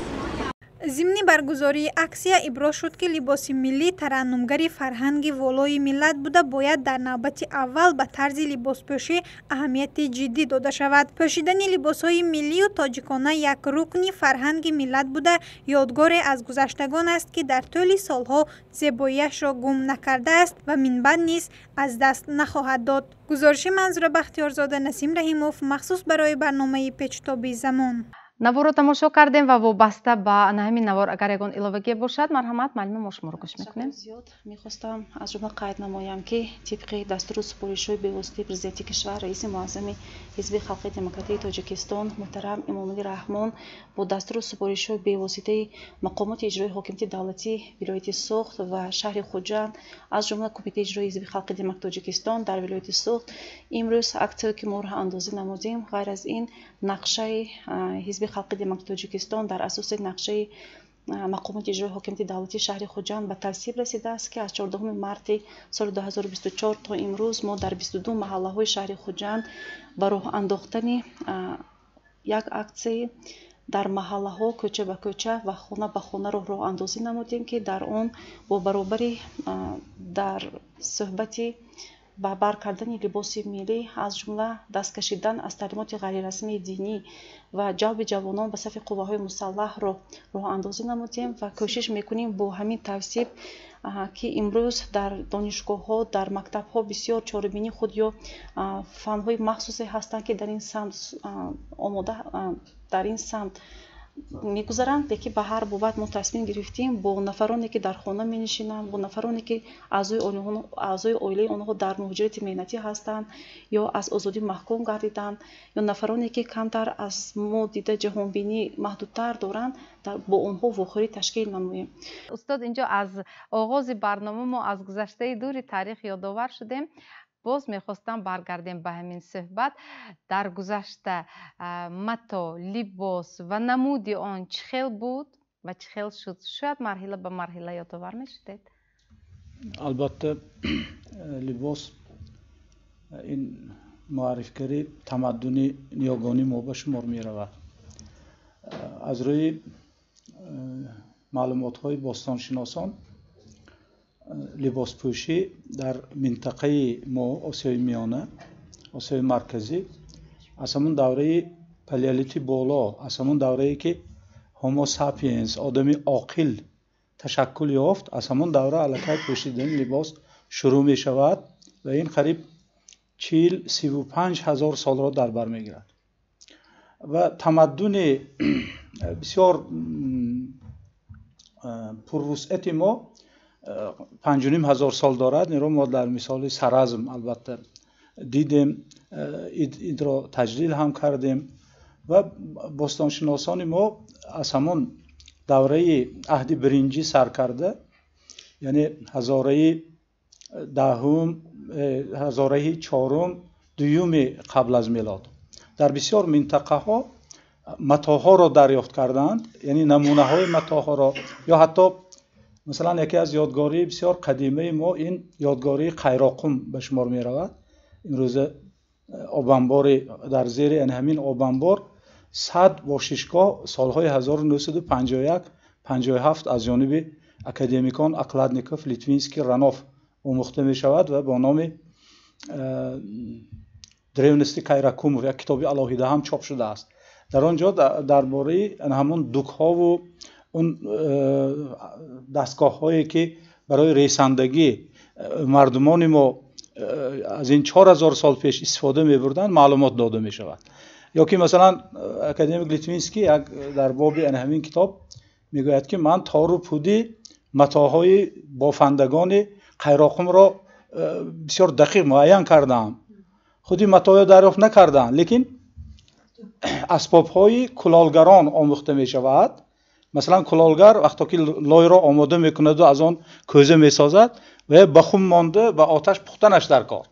Зимни баргузории аксия иброз шуд, ки либоси миллӣ тараннумгари фарҳанги волои миллат буда, бояд дар навбати аввал ба тарзи либоспӯшӣ аҳамияти ҷиддӣ дода шавад. Пӯшидани либосҳои миллию тоҷикона як рукни фарҳанги миллат буда, ёдгоре аз гузаштагон аст, ки дар тӯли солҳо зебоиашро гум накардааст ва минбаъд низ аз даст нахоҳад дод. Гузориши Манзура Бахтиёрзода, Насим Раҳимов, махсус барои барномаи Печтоби замон. Наворро тамошо кардем ва вобаста ба ҳамин навор агар ягон иловагие бошад, марҳамат, муаллима, мо шуморо гӯш мекунем. Зиёд мехостам аз ҷумла қайд намоям, ки тибқи дастуру супоришҳои бевоситаи Президенти кишвар, раиси муаззами Ҳизби халқии демократии Тоҷикистон муҳтарам Эмомалӣ Раҳмон, бо дастуру супоришҳои бевоситаи мақомоти иҷроии ҳокимияти давлатии вилояти Суғд ва шаҳри Хуҷанд, аз ҷумла Кумитаи иҷроии Ҳизби халқии демократии Тоҷикистон дар вилояти Суғд, имрӯз аксияе ки мо роҳандозӣ намудем, ғайр аз ин нақшаи Ҳизби халқи демократии Тоҷикистон дар асоси нақшаи мақомоти иҷроии ҳокимияти давлатии шаҳри Хуҷанд ба тасвиб расидааст, ки аз 14 марти соли 2024 то имрӯз мо дар 22 маҳаллаҳои шаҳри Хуҷанд ба роҳ андохтани як аксияи дар маҳаллаҳо кӯча ба кӯча ва хона ба хонаро роҳандозӣ намудем, ки дар он бо баробари дар суҳбати ба бар кардани либоси миллӣ, аз ҷумла даст кашидан аз таълимоти ғайрирасмии динӣ ва ҷалби ҷавонон ба сафи қувваҳои мусаллаҳро роҳандозӣ намудем ва кӯшиш мекунем бо ҳамин тавсиф, ки имрӯз дар донишгоҳҳо, дар мактабҳо бисёр чорабинӣ худ ё фанҳои махсусе ҳастанд, ки дар ин самт омода, дар ин самт мегузаранд, лекин ба ҳар бобат мо тасмим гирифтем бо нафароне, ки дар хона менишинанд, бо нафароне, ки аъзои оилаи онҳо дар муҳоҷирати меҳнатӣ ҳастанд ё аз озодӣ маҳкум гардиданд, ё нафароне, ки камтар аз мо дида ҷаҳонбинӣ маҳдудтар доранд, бо онҳо вохӯрӣ ташкил намоем. Устод, инҷо аз оғози барнома мо аз гузаштаи дури таърих ёдовар шудем. Боз мехостам баргардем ба ҳамин суҳбат. Дар гузашта мато, либос ва намуди он чӣ хел буд ва чӣ хел шуд? Шояд марҳила ба марҳила ёдовар мешудед? Албатта, либос ин муаррифгари тамаддуни ниёгони мо ба шумор меравад. Аз рӯи маълумотҳои бостоншиносон, либоспӯшӣ дар минтақаи мо, Осиёи Миёна, Осиёи Марказӣ, аз ҳамон давраи палеолити боло, аз ҳамон даврае ки ҳомо сапиенс, одами оқил ташаккул ёфт, аз ҳамон давра аллакай пӯшидани либос шурӯъ мешавад ва ин қариб 40-35 ҳазор солро дар бар мегирад. Ва тамаддуни бисёр пурвусъати мо 5,5 ҳазор сол дорад. Инро мо дар мисоли Саразм албатта дидем, инро таҷлил ҳам кардем ва бостоншиносони мо аз ҳамон давраи аҳди биринҷӣ сар карда, яъне ҳазораи даҳум, ҳазораи чорум, дуюми қабл аз милод дар бисёр минтақаҳо матоҳоро дарёфт карданд, яъне намунаҳои матоҳоро, ё ҳатто масалан яке аз ёдгории бисёр қадимаи мо ин ёдгории Қайроқум ба шумор меравад. Имрӯза обанбори дар зери ҳамин обанбор 100 бошишгоҳ солҳои 1951-57 аз ҷониби академикон Акладников, Литвинский, Ранов омӯхта мешавад ва бо номи Древности Кайракумов як китоби алоҳида ҳам чоп шудааст. Дар он ҷо дар бораи ҳамон дукҳову он дастгоҳҳое ки барои ресандагӣ мардумони мо аз ин 4000 сол пеш истифода мебурданд маълумот дода мешавад. Ё ки масалан академик Литвинский як дар боби ҳамин китоб мегӯяд, ки ман тору пуди матоҳои бофандагони Қайроқумро бисёр дақиқ муайян кардаам. Худи матоҳо дарёфт накардаанд, лекин асбобҳои кулолгарон омӯхта мешавад. Масалан кулолгар вақто ки лойро омода мекунаду аз он кӯза месозад ва ба хум монда ба оташ пухтанаш дар кор.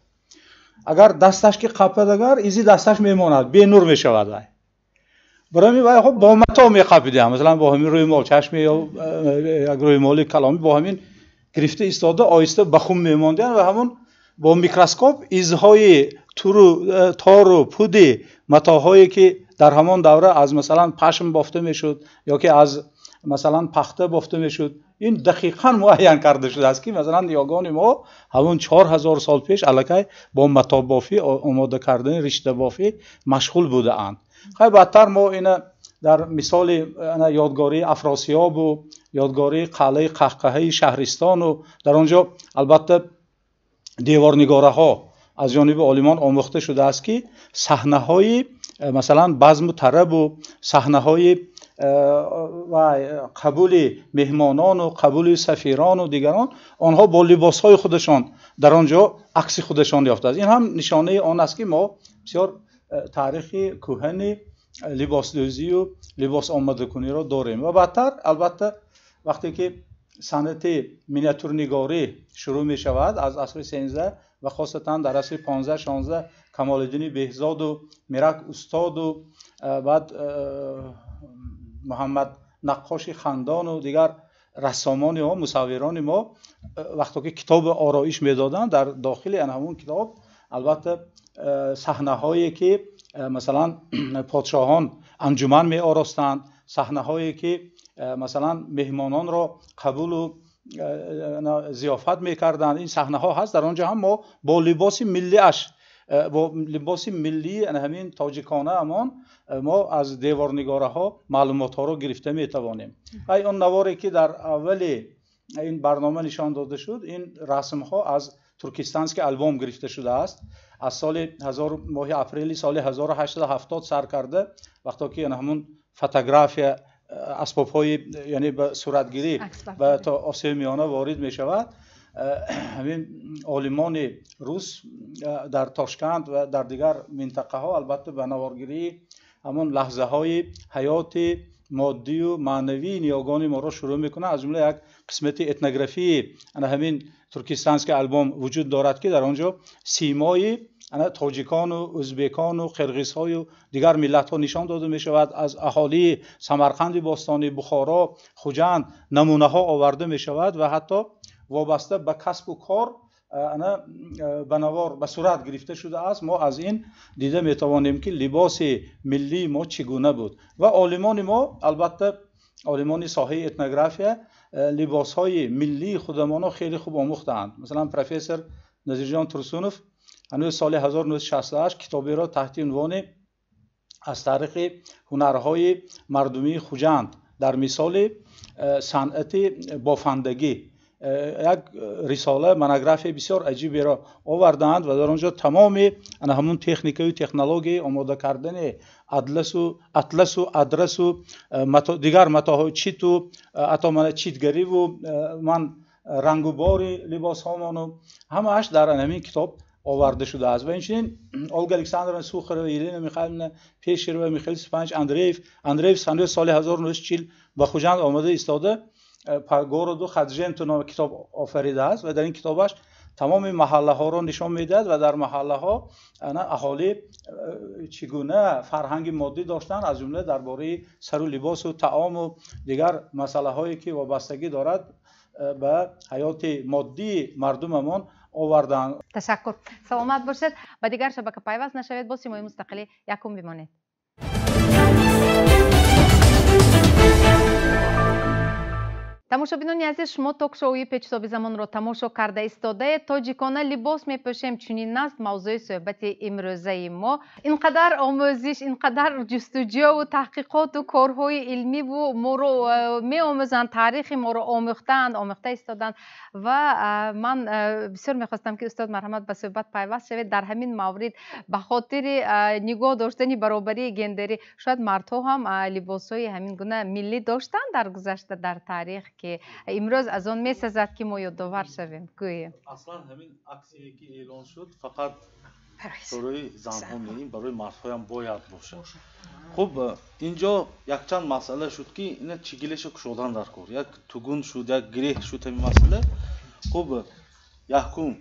Агар дасташ ки қапад, агар изи дасташ мемонад, бенур мешавад вай. Барои ҳамин вай хоб бо мато меқапидиам. Масалан бо ҳамин рӯймол, чашми ё як рӯймоли каломӣ бо ҳамин гирифта истода оҳиста ба хум мемондиам ва ҳамон Бо микроскоп изҳои туру тору пуди матоъҳое ки дар ҳамон давра аз масалан пашм бофта мешуд ё ки аз масалан пахта бофта мешуд, ин дақиқан муайян карда шудааст, ки масалан ниёгони мо ҳамон 4000 сол пеш аллакай бо матобофӣ, омода кардани риштабофӣ машғул будаанд. Хай, баъдтар мо ина дар мисоли ёдгории Афросиёбу ёдгории қалъаи Қаҳқаҳаи шаҳристону дар он ҷо албатта деворнигораҳо аз ҷониби олимон омӯхта шудааст, ки саҳнаҳои масалан базму тарабу саҳнаҳои ва қабули меҳмонону қабули сафирону дигарон, онҳо бо либосҳои худашон дар он ҷо акси худашон ёфтааст. Ин ҳам нишонаи он аст, ки мо бисёр таърихи кӯҳани либосдӯзию либос омодакуниро дорем. Ва баъдтар албатта вақте ки санъати миниатюрнигорӣ шурӯъ мешавад аз асри 13 ва хосатан дар асри 15-16 Камолиддини Беҳзоду Мирак Устоду баъд Муҳаммад Наққоши Хандону дигар рассомони мо, мусаввирони мо вақто ки китоби ороиш медоданд, дар дохили ҳамон китоб албатта саҳнаҳое ки масалан подшоҳон анҷуман меоростанд, саҳнаҳое ки масалан меҳмононро қабулу зиёфат мекарданд, ин саҳнаҳо ҳаст. Дар он ҷо ҳам мо бо либоси миллиаш, бо либоси миллии ҳамин тоҷикона ҳамон мо аз деворнигораҳо маълумотҳоро гирифта метавонем. Ай он наворе ки дар аввали ин барнома нишон дода шуд, ин расмҳо аз Туркистанский альбом гирифта шудааст. Аз соли моҳи апрели соли 1870 сар карда, вақто ки ҳамун фотография, асбобҳои яъне ба суратгирӣ ба то Осиёи Миёна ворид мешавад, ҳамин олимони рус дар Тошканд ва дар дигар минтақаҳо албатта ба наворгирии ҳамон лаҳзаҳои ҳаёти моддию маънавии ниёгони моро шурӯъ мекунад. Аз ҷумла як қисмати этнографии ана ҳамин Туркистанский альбом вуҷуд дорад, ки дар он ҷо симои ана тоҷикону ӯзбекону қирғизҳою дигар миллатҳо нишон дода мешавад. Аз аҳолии Самарқанди бостонӣ, Бухоро, Хуҷанд намунаҳо оварда мешавад ва ҳатто вобаста ба касбу кор ана ба навор, ба сурат гирифта шудааст. Мо аз ин дида метавонем, ки либоси миллии мо чӣ гуна буд. Ва олимони мо албатта олимони соҳаи этнография либосҳои миллии худамонро хеле хуб омӯхтаанд. Масалан профессор Назирҷон Турсунов ҳанӯз соли 1968 китоберо таҳти унвони аз таърихи ҳунарҳои мардумии Хуҷанд дар мисоли санъати бофандагӣ як рисола, монографияи бисёр аҷиберо овардаанд ва дар он ҷо тамоми ана ҳамун техникаю технологияи омода кардани атласу адрасу дигар матоъҳои читу ҳатто мана читгариву ман рангубори либосҳомону ҳамааш дар ҳамин китоб оварда шудааст. Ва инчунин Олга Александровна Сухарова, Елена Михайловна Пешерова, Михаил Степанович Андреев. Андреев ҳанӯз соли 1940 ба Хуҷанд омода истода по городу Хадженту номи китоб офаридааст ва дар ин китобаш тамоми маҳаллаҳоро нишон медиҳад ва дар маҳаллаҳо аҳолӣ чӣ гуна фарҳанги моддӣ доштанд, аз ҷумла дар бораи сару либосу таому дигар масъалаҳое ки вобастагӣ дорад ба ҳаёти моддии мардумамон оварданд. Ташаккур, саломат бошед. Ба дигар шабака пайваст нашавед, бо Симои Мустақилӣ якум бимонед. Тамошобинони азиз, шумо ток-шоуи Печитоби замонро тамошо карда истодаед. Тоҷикона либос мепӯшем, чунин аст мавзӯи суҳбати имрӯзаи мо. Ин қадар омӯзиш, ин қадар ҷустуҷӯву таҳқиқоту корҳои илмиву моро меомӯзанд, таърихи моро омӯхтаанд, омӯхта истоданд. Ва ман бисёр мехостам, ки устод марҳамат ба суҳбат пайваст шавед дар ҳамин маврид. Ба хотири нигоҳ доштани баробарии гендерӣ, шояд мардҳо ҳам либосҳои ҳамин гуна миллӣ доштанд дар гузашта, дар таърих, ки имрӯз аз он месазад, ки мо ёдовар шавем. Гӯем, аслан ҳамин аксие ки эълон шуд, фақат барои занҳо не, барои мардҳоям бояд бошад. Хуб, инҷо якчанд масъала шуд, ки ина чигилеша кушодан дар кор, як тугун шуд, як гиреҳ шуд ҳамин масъала. Хуб, якум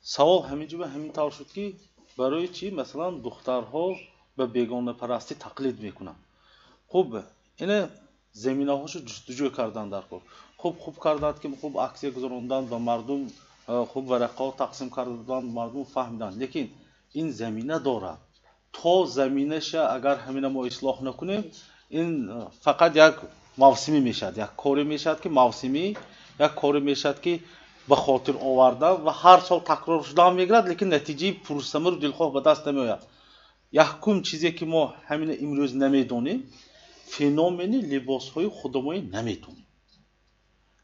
савол ҳамин ҷо ҳамин тавр шуд, ки барои чӣ масалан духтарҳо ба бегонапарастӣ тақлид мекунанд. Хуб, ина заминаҳошо ҷустуҷӯ кардан дар кор. Хуб, хуб карданд, ки хуб аксия гузаронданд ва мардум Хуб, варақаҳо тақсим карда буданд, мардум фаҳмиданд, лекин ин замина дорад. То заминаша агар ҳамина мо ислоҳ накунем, ин фақат як мавсимӣ мешавад, як коре мешавад ки мавсимӣ, як коре мешавад ки ба хотир овардан ва ҳар сол такрор шудан мегирад, лекин натиҷаи пурсамару дилхоҳ ба даст намеояд. Якум чизе ки мо ҳамина имрӯз намедонем, феномени либосҳои худамоӣ намедонем.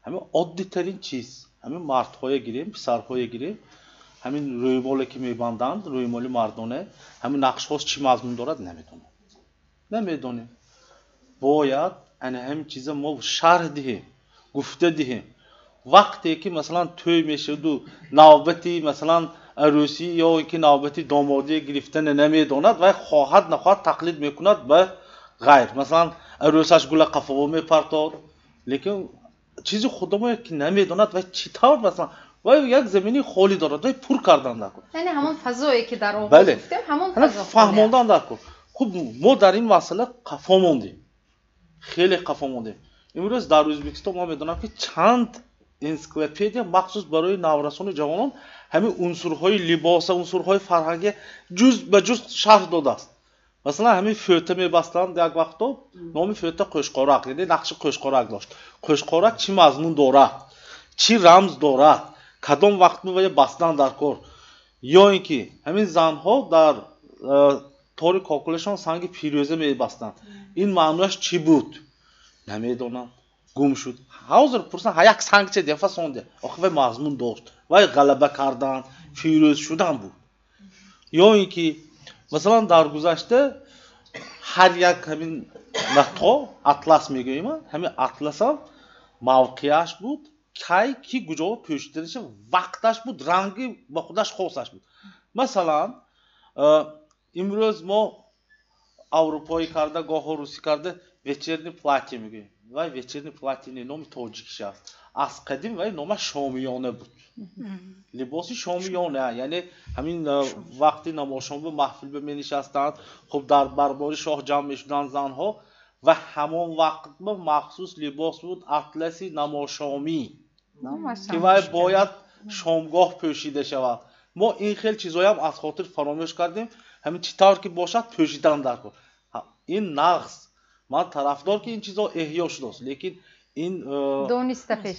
Ҳамин оддитарин чиз, ҳамин мардҳое гирем, писарҳое гирем, ҳамин рӯймоле ки мебанданд, рӯймоли мардона, ҳамин нақшҳост чӣ мазмун дорад, намедонем. Намедонем. Бояд ана ҳамин чиза мо шарҳ диҳем, гуфта диҳем. Вақте ки масалан тӯй мешаваду навбати масалан арӯсӣ ё ки навбати домодӣ гирифтана намедонад, вай хоҳад нахоҳад тақлид мекунад ба ғайр. Масалан арӯсаш гула қафово мепартод, лекин чизи худамое ки намедонад, вай чӣ тавр масалан вай як замини холӣ дорад, вай пур кардан даркор. Яъне ҳамон фазое ки дар оғоз гуфтем, ҳамон фазо фаҳмондан даркор. Хуб, мо дар ин масъала қафо мондем, хеле қафо мондем. Имрӯз дар Ӯзбекистон мо медонам ки чанд энсиклопедия махсус барои наврасону ҷавонон ҳамин унсурҳои либоса, унсурҳои фарҳангӣ ҷуз ба ҷуз шарҳ додааст. Масалан ҳамин фӯта мебастанд як вақто, номи фӯта қӯшқорак, яъне нақши қӯшқорак дошт. Қӯшқорак чӣ мазмун дорад, чӣ рамз дорад, кадом вақт вая бастан дар кор. Ё ин ки ҳамин занҳо дар тори кокулашон санги пирӯза мебастанд, ин маънояш чӣ буд, намедонам, гум шуд. Ҳозир пурсанд, як сангча дефа сонде, охи вай мазмун дошт, вай ғалаба кардан, фирӯз шудан буд. Ё ин ки масалан дар гузашта ҳар як ҳамин матоъ, атлас мегӯем, ҳамин атласам мавқеаш буд, кай ки куҷо пӯшиданиша, вақташ буд, ранги ба худаш хосаш буд. Масалан имрӯз мо аврупоӣ карда, гоҳо русӣ карда вечерний платье мегӯем. Вай вечерний платье не, номи тоҷикиш аст. Аз қадим вай номаш шомиёна буд, либоси шомиёна, яъне ҳамин вақти намошонба маҳфилба менишастанд, хуб дар барбори шоҳ ҷамъ мешуданд занҳо ва ҳамон вақтба махсус либос буд атласи намошомӣ, ки вай бояд шомгоҳ пӯшида шавад. Мо ин хел чизоям аз хотир фаромӯш кардем. Ҳамин чӣ тавр ки бошад пӯшидан даркор. Ин нағз, ман тарафдор ки ин чизо эҳё шудааст, лекин ин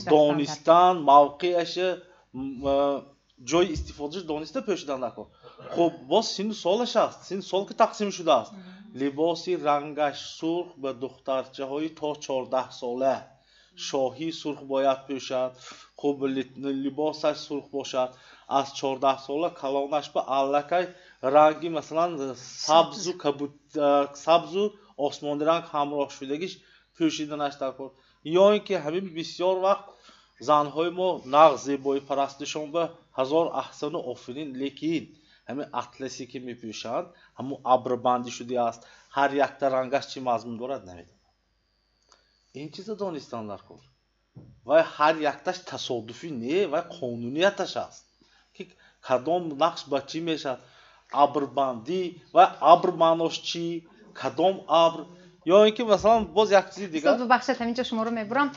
донистан, мавқеаша, ҷои истифодааш дониста пӯшидан даркор. Хуб, боз синну солаш аст, синну сол ки тақсим шудааст. Либоси рангаш сурх ба духтарчаҳои то 14 сола, шоҳии сурх бояд пӯшад, хуб либосаш сурх бошад. Аз 14 сола калонаш ба аллакай ранги масалан сабзу кабуд, сабзу осмони ранг ҳамроҳ шудагиш пӯшиданаш даркор. Ё ин ки ҳамин бисёр вақт занҳои мо нағз зебоипарастишон ба ҳазор аҳсану офарин, лекин ҳамин атласе ки мепӯшанд, ҳамун абрбандӣ шудааст, ҳар якта рангаш чӣ мазмун дорад намедонам. Ин чиза донистан даркор. Вай ҳар якташ тасодуфӣ не, вай қонунияташ аст ки кадом нақш ба чӣ мешавад, абрбандӣ ва абр маънош чӣ, кадом абр. Ё ин ки масалан боз як чизи дигар. Устод, бубахшед, ҳаминҷо шуморо мебурам.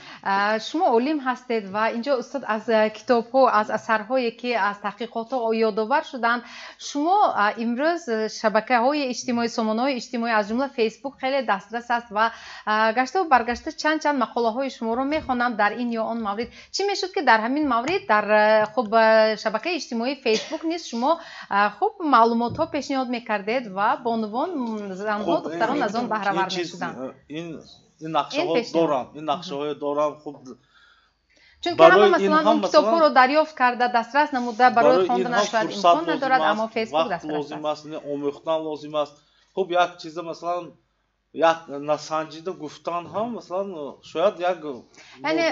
Шумо олим ҳастед ва инҷо устод аз китобҳо, аз асарҳое ки аз таҳқиқотҳо ёдовар шуданд, шумо имрӯз шабакаҳои иҷтимоӣ, сомонаҳои иҷтимоӣ аз ҷумла Фейсбук хеле дастрас аст ва гаштаву баргашта чанд чанд мақолаҳои шуморо мехонам дар ин ё он маврид. Чӣ мешуд ки дар ҳамин маврид дар хуб шабакаи иҷтимоии Фейсбук низ шумо хуб маълумотҳо пешниҳод мекардед ва бонувон, занҳо, духтарон аз он баҳравар мешуданд? Ин нақшаҳо дорам, ин нақшаҳое дорам. Хуб, чунки ҳама масалан он китобҳоро дарёфт карда, дастрас намуда, барои хонданаш шояд имкон надорад, аммо Фейсбук дастрас лозим аст, омӯхтан лозим аст. Хуб, як чиза масалан як насанҷида гуфтан ҳам масалан шояд як яъне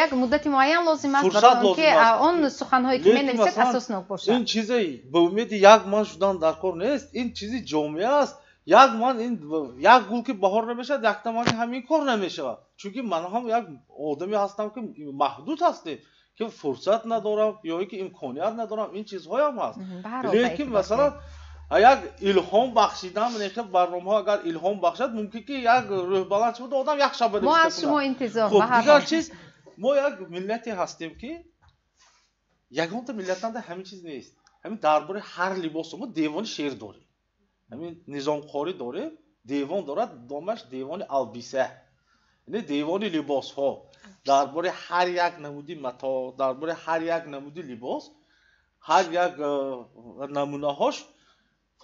як муддати муайян лозим аст барои он ки он суханҳое ки менависед асоснок бошад. Ин чизе ба умеди як ман шудан дар кор нест, ин чизи ҷомеа аст. Як ман ин як гул ки баҳор намешавад, якта ман ҳамин кор намешавад, чунки ман ҳам як одаме ҳастам ки маҳдуд ҳастем, ки фурсат надорам ё ин ки имконият надорам, ин чизҳоям ҳаст. Лекин масалан як илҳом бахшидан, барномаҳо агар илҳом бахшад, мумкин ки як рӯҳбаланд шуда одам як шаба мо аз шумо интизор. Хуб, дигар чиз, мо як миллате ҳастем ки Ягонта миллатанда ҳамин чиз нест. Ҳамин дар бораи ҳар либосу мо девони шеър дорем. Ҳамин Низомқорӣ дорем, девон дорад, номаш девони албиса. Яъне девони либосҳо. Дар бораи ҳар як намуди матоъ, дар бораи ҳар як намуди либос, ҳар як намунаҳош,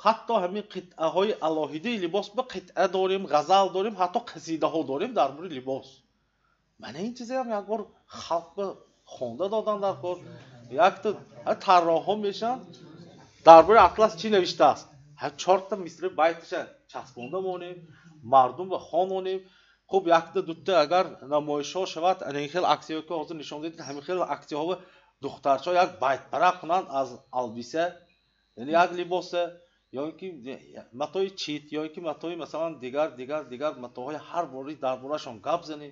ҳатто ҳамин қитъаҳои алоҳидаи либос ба қитъа дорем, ғазал дорем, ҳатто қасидаҳо дорем дар бораи либос. Мана ин чизеам як бор халқ ба хонда додан дар кор. Якта тарроҳҳо мешаванд, дар бораи атлас чӣ навиштааст? Ҳар чорта мисри байташа часпонда монем, мардум ба хононем. Хуб, якта дутта агар намоишҳо шавад, ана ин хел аксияҳо ки ҳозир нишон дидед, ҳамин хел аксияҳо духтарчаҳо як байтпарақ кунанд аз албиса, яъне як либоса, ё ин ки матои чит, ё ин ки матои масалан дигар, дигар, дигар матоҳои ҳар бори дар борашон гап занем,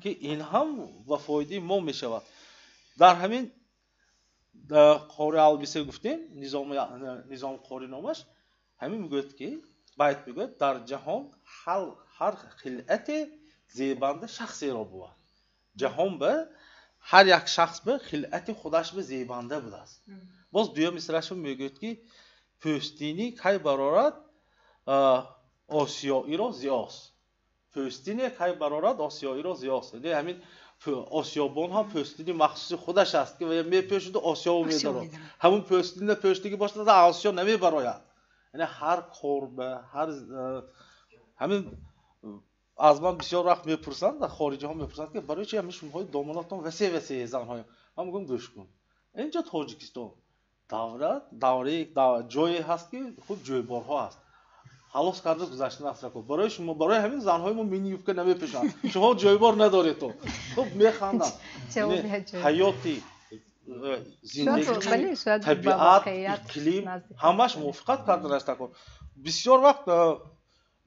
ки ин ҳам ба фоидаи мо мешавад. Дар ҳамин қори албиса гуфтем, Низомқорӣ номаш, ҳамин мегӯяд ки байт мегӯяд дар ҷаҳон ҳар хилъате зебанда шахсеро бувад. Ҷаҳон ба ҳар як шахс ба хилъати худаш ба зебанда будааст. Боз дуюм мисрааш мегӯяд ки пӯстини кай барорад осиёиро зиёс. Пӯстине кай барорад осиёиро зиёс. Яъне ҳамин осиёбон ҳам пӯстини махсуси худаш аст ки мепӯшиду осиёбо медорад. Ҳамун пӯстина пӯштиги бошад, осиё намебарояд. Яъне ҳар кор ба ҳар ҳамин аз ман бисёр вақт мепурсанд, дар хориҷиҳо мепурсанд ки барои чи ҳамин шумоҳои домонатон васеъ васеъ занҳоям. Ман мегӯям гӯш кун. Инҷо Тоҷикистон давраи ҷое ҳаст ки хуб ҷойборҳо ҳаст. Халос карда гузаштан аст ракоб. Барои шумо, барои ҳамин занҳои мо мини юбка намепӯшанд. Шумо ҷойбор надоред то. Хуб механданд. Ҳаёти зиндагӣ, табиат, иқлим ҳамаш мувофиқат кардан аст ракоб. Бисёр вақт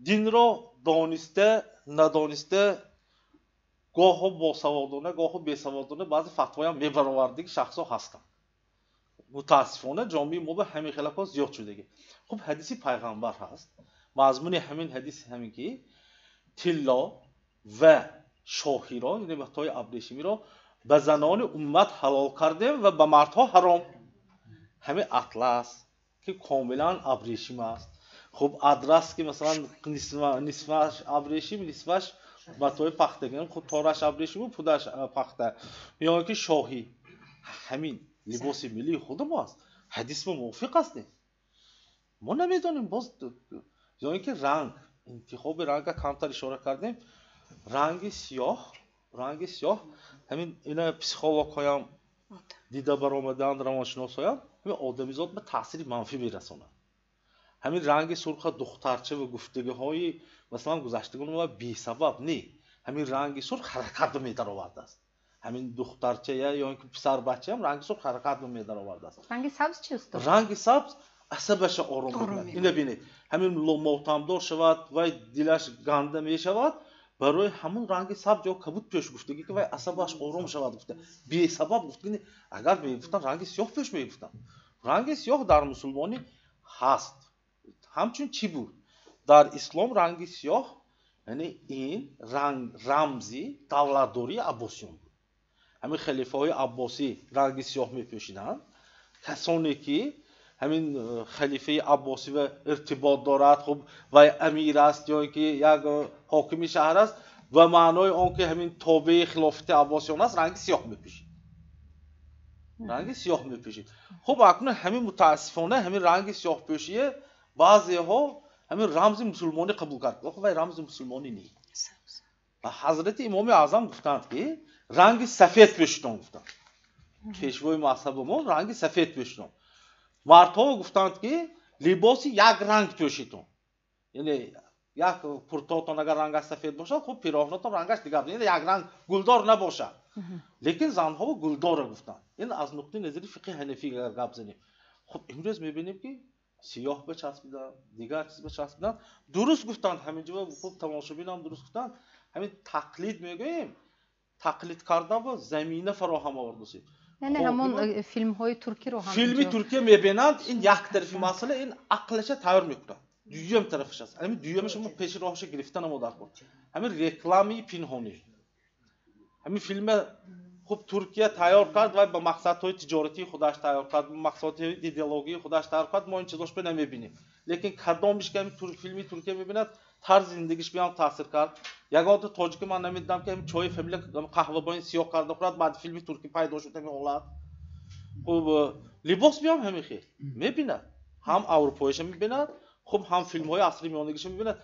динро дониста, надониста, гоҳо босаводона, гоҳо бесаводона баъзе фатвоям мебаровардиги шахсҳо ҳастанд. Мутаассифона ҷомеаи мо ба ҳамин хелаҳо зиёд шудагӣ. Хуб, ҳадиси пайғамбар ҳаст. Мазмуни ҳамин ҳадис ҳамин ки тилло ва шоҳиро, яъне матои абрешимиро ба занони уммат ҳалол кардем ва ба мардҳо ҳаром. Ҳамин атлас ки комилан абрешим аст. Хуб, адрас ки масалан нисфаш абрешим, нисфаш матои пахтагӣ, хуб тораш абрешиму пудаш пахта, ё ин ки шоҳӣ. Ҳамин либоси миллии худи мо аст. Ҳадис мо мувофиқ ҳастем. Мо намедонем боз, ё ин ки ранг, интихоби ранга камтар ишора кардем. Ранги сиёҳ, ранги сиёҳ, ҳамин ина психологҳоям дида баромаданд, равоншиносҳоям, ҳамин одамизод ба таъсири манфӣ мерасонад. Ҳамин ранги сурха духтарча ва гуфтагиҳои масалан гузаштагон ва бесабаб не. Ҳамин ранги сурх ҳаракат ба медаровардааст. Ҳамин духтарча ё ин ки писарбачаам ранги сурх ҳаракат ба медаровардааст. Ранги сабз чи устод? Ранги сабз асабаша ором мекунад. Ина бинед, ҳамин мотамдор шавад, вай дилаш ганда мешавад, барои ҳамун ранги сабз ё кабуд пӯш гуфтагӣ ки вай асабаш ором шавад гуфта. Бесабаб гуфтагӣ, агар мегуфтанд ранги сиёҳ пӯш мегуфтанд. Ранги сиёҳ дар мусулмонӣ ҳаст. Ҳамчун чӣ буд? Дар ислом ранги сиёҳ, яъне ин ранг рамзи давлатдории аббосиён буд. Ҳамин халифаҳои аббосӣ ранги сиёҳ мепӯшиданд. Касоне ки ҳамин халифаи аббосӣ ва иртибот дорад, хуб вай амир аст ё ин ки як ҳокими шаҳр аст, ба маънои он ки ҳамин тобеи хилофати аббосиён аст, ранги сиёҳ мепӯшид. Ранги сиёҳ мепӯшид. Хуб, акнун ҳамин мутаассифона ҳамин ранги сиёҳпӯшие баъзеҳо ҳамин рамзи мусулмонӣ қабул кард. Охир вай рамзи мусулмонӣ не. Ва ҳазрати имоми аъзам гуфтанд ки ранги сафед пӯшидон гуфтанд. Пешвои мазҳаби мо ранги сафед пӯшидон. Мардҳо гуфтанд ки либоси як ранг пӯшидон. Яъне як куртотон агар рангаш сафед бошад, хуб пироҳнотон рангаш дигар, яъне як ранг гулдор набошад. Лекин занҳо гулдорро гуфтанд. Ин аз нуқтаи назари фиқҳи ҳанафӣ агар гап занем. Хуб, имрӯз мебинем ки сиёҳ бичаспиданд, дигар чиз бичаспиданд. Дуруст гуфтанд, ҳамин ҷо хуб тамошобинам дуруст гуфтанд. Ҳамин тақлид мегӯем, тақлид кардан бо замина фароҳам овардусем. Яъне ҳамон филмҳои туркиро ҳам филми туркия мебинанд, ин як тарафи масъала, ин ақлаша тайёр мекунад. Дуюм тарафаш аст. Ҳамин дуюмаш мо пеши роҳаша гирифта намодар кун. Ҳамин рекламаи пинҳонӣ. Ҳамин филма Хуб, Туркия тайёр кард ва ба мақсадҳои тиҷоратии худаш тайёр кард, ба мақсадҳои идеологии худаш тайёр кард, мо ин чизошро намебинем. Лекин кадомиш ки филми Туркия мебинад, тарзи зиндагиш биам таъсир кард. Ягонта тоҷики ман намедидам, ки чои фамилия қаҳва бо ин сиёҳ карда хӯрад, баъд филми туркӣ пайдо шуд ҳамин ҳолат. Хуб, либос биам ҳамин хел мебинад, ҳам аврупоиша мебинад, хуб, ҳам филмҳои асри миёнагиша мебинад.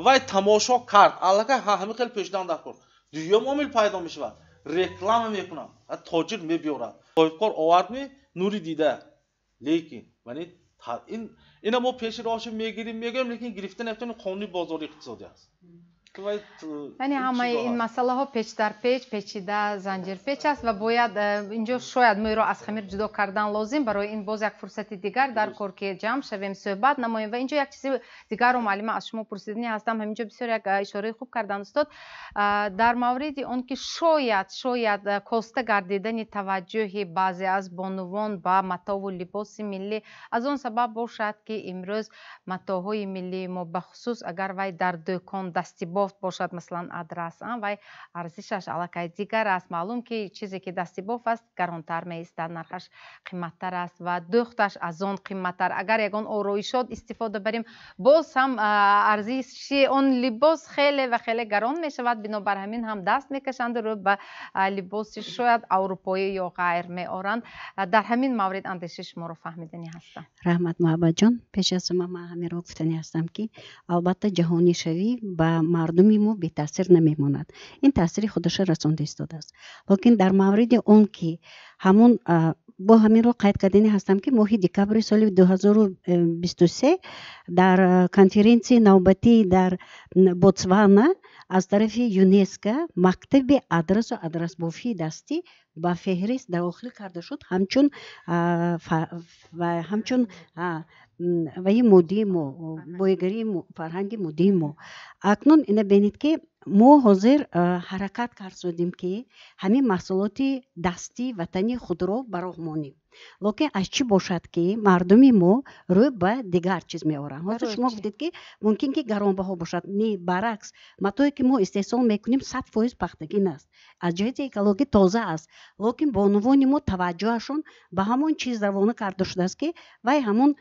Вай тамошо кард, аллакай ҳамин хел пешдан дар кор. Дуюм омил пайдо мешавад, реклама мекунам, тоҷир мебиёрад, соҳибкор овардми нури дида. Лекин мани ина мо пеши роҳашо мегирим, мегӯем, лекин гирифта наметавонем, қонуни бозори иқтисодӣ аст. Яъне ҳамаи ин масъалаҳо печ дар печ, печида занҷирпеч аст ва бояд инҷо шояд мӯйро аз хамир ҷудо кардан лозим. Барои ин боз як фурсати дигар дар кор, ки ҷамъ шавем, суҳбат намоем. Ва инҷо як чизи дигарро, муаллима, аз шумо пурсиданӣ ҳастам. Ҳаминҷо бисёр як ишораи хуб кардан устод дар мавриди он ки шояд коста гардидани таваҷҷӯҳи баъзе аз бонувон ба матову либоси миллӣ аз он сабаб бошад, ки имрӯз матоъҳои миллии мо, бахусус агар вай дар дӯкон дастибофт бошад, масалан адрас, вай арзишаш аллакай дигар аст. Маълум ки чизе ки дастибоф аст, гаронтар меистад, нархаш қиматтар аст ва дӯхташ аз он қиматтар. Агар ягон ороишот истифода барем, боз ҳам арзиши он либос хеле ва хеле гарон мешавад. Бинобар ҳамин ҳам даст мекашанду рӯ ба либоси шояд аврупоӣ ё ғайр меоранд. Дар ҳамин маврид андешаи шуморо фаҳмиданӣ ҳастам. Раҳмат, Муҳаббатҷон. Пеш аз ҳама ман ҳаминро гуфтанӣ ҳастам, ки албатта ҷаҳонишавӣ ба мардуми мо бетаъсир намемонад, ин таъсири худашро расонда истодааст. Лекин дар мавриди он ки ҳамун бо ҳаминро қайд кардани ҳастам, ки моҳи декабри соли 2023 дар конференсияи навбатӣ дар Ботсвана аз тарафи ЮНЕСКО мактаби адрасу адрасбофии дастӣ ба феҳрист дохил карда шуд, ҳамчун ваи моддии мо, боигарии фарҳанги моддии мо. Акнун ина бинед, ки мо ҳозир ҳаракат кардодем, ки ҳамин маҳсулоти дастии ватани худро ба роҳ монем. Лекин аз чӣ бошад, ки мардуми мо рӯ ба дигар чиз меоранд? Ҳозир шумо гуфтед, ки мумкин ки гаронбаҳо бошад. Не, баръакс, матое ки мо истеҳсол мекунем, 100% пахтагин аст, аз ҷиҳати экологӣ тоза аст. Лекин бонувони мо таваҷҷӯҳашон ба ҳамон чиз равона карда шудааст, ки вай ҳамон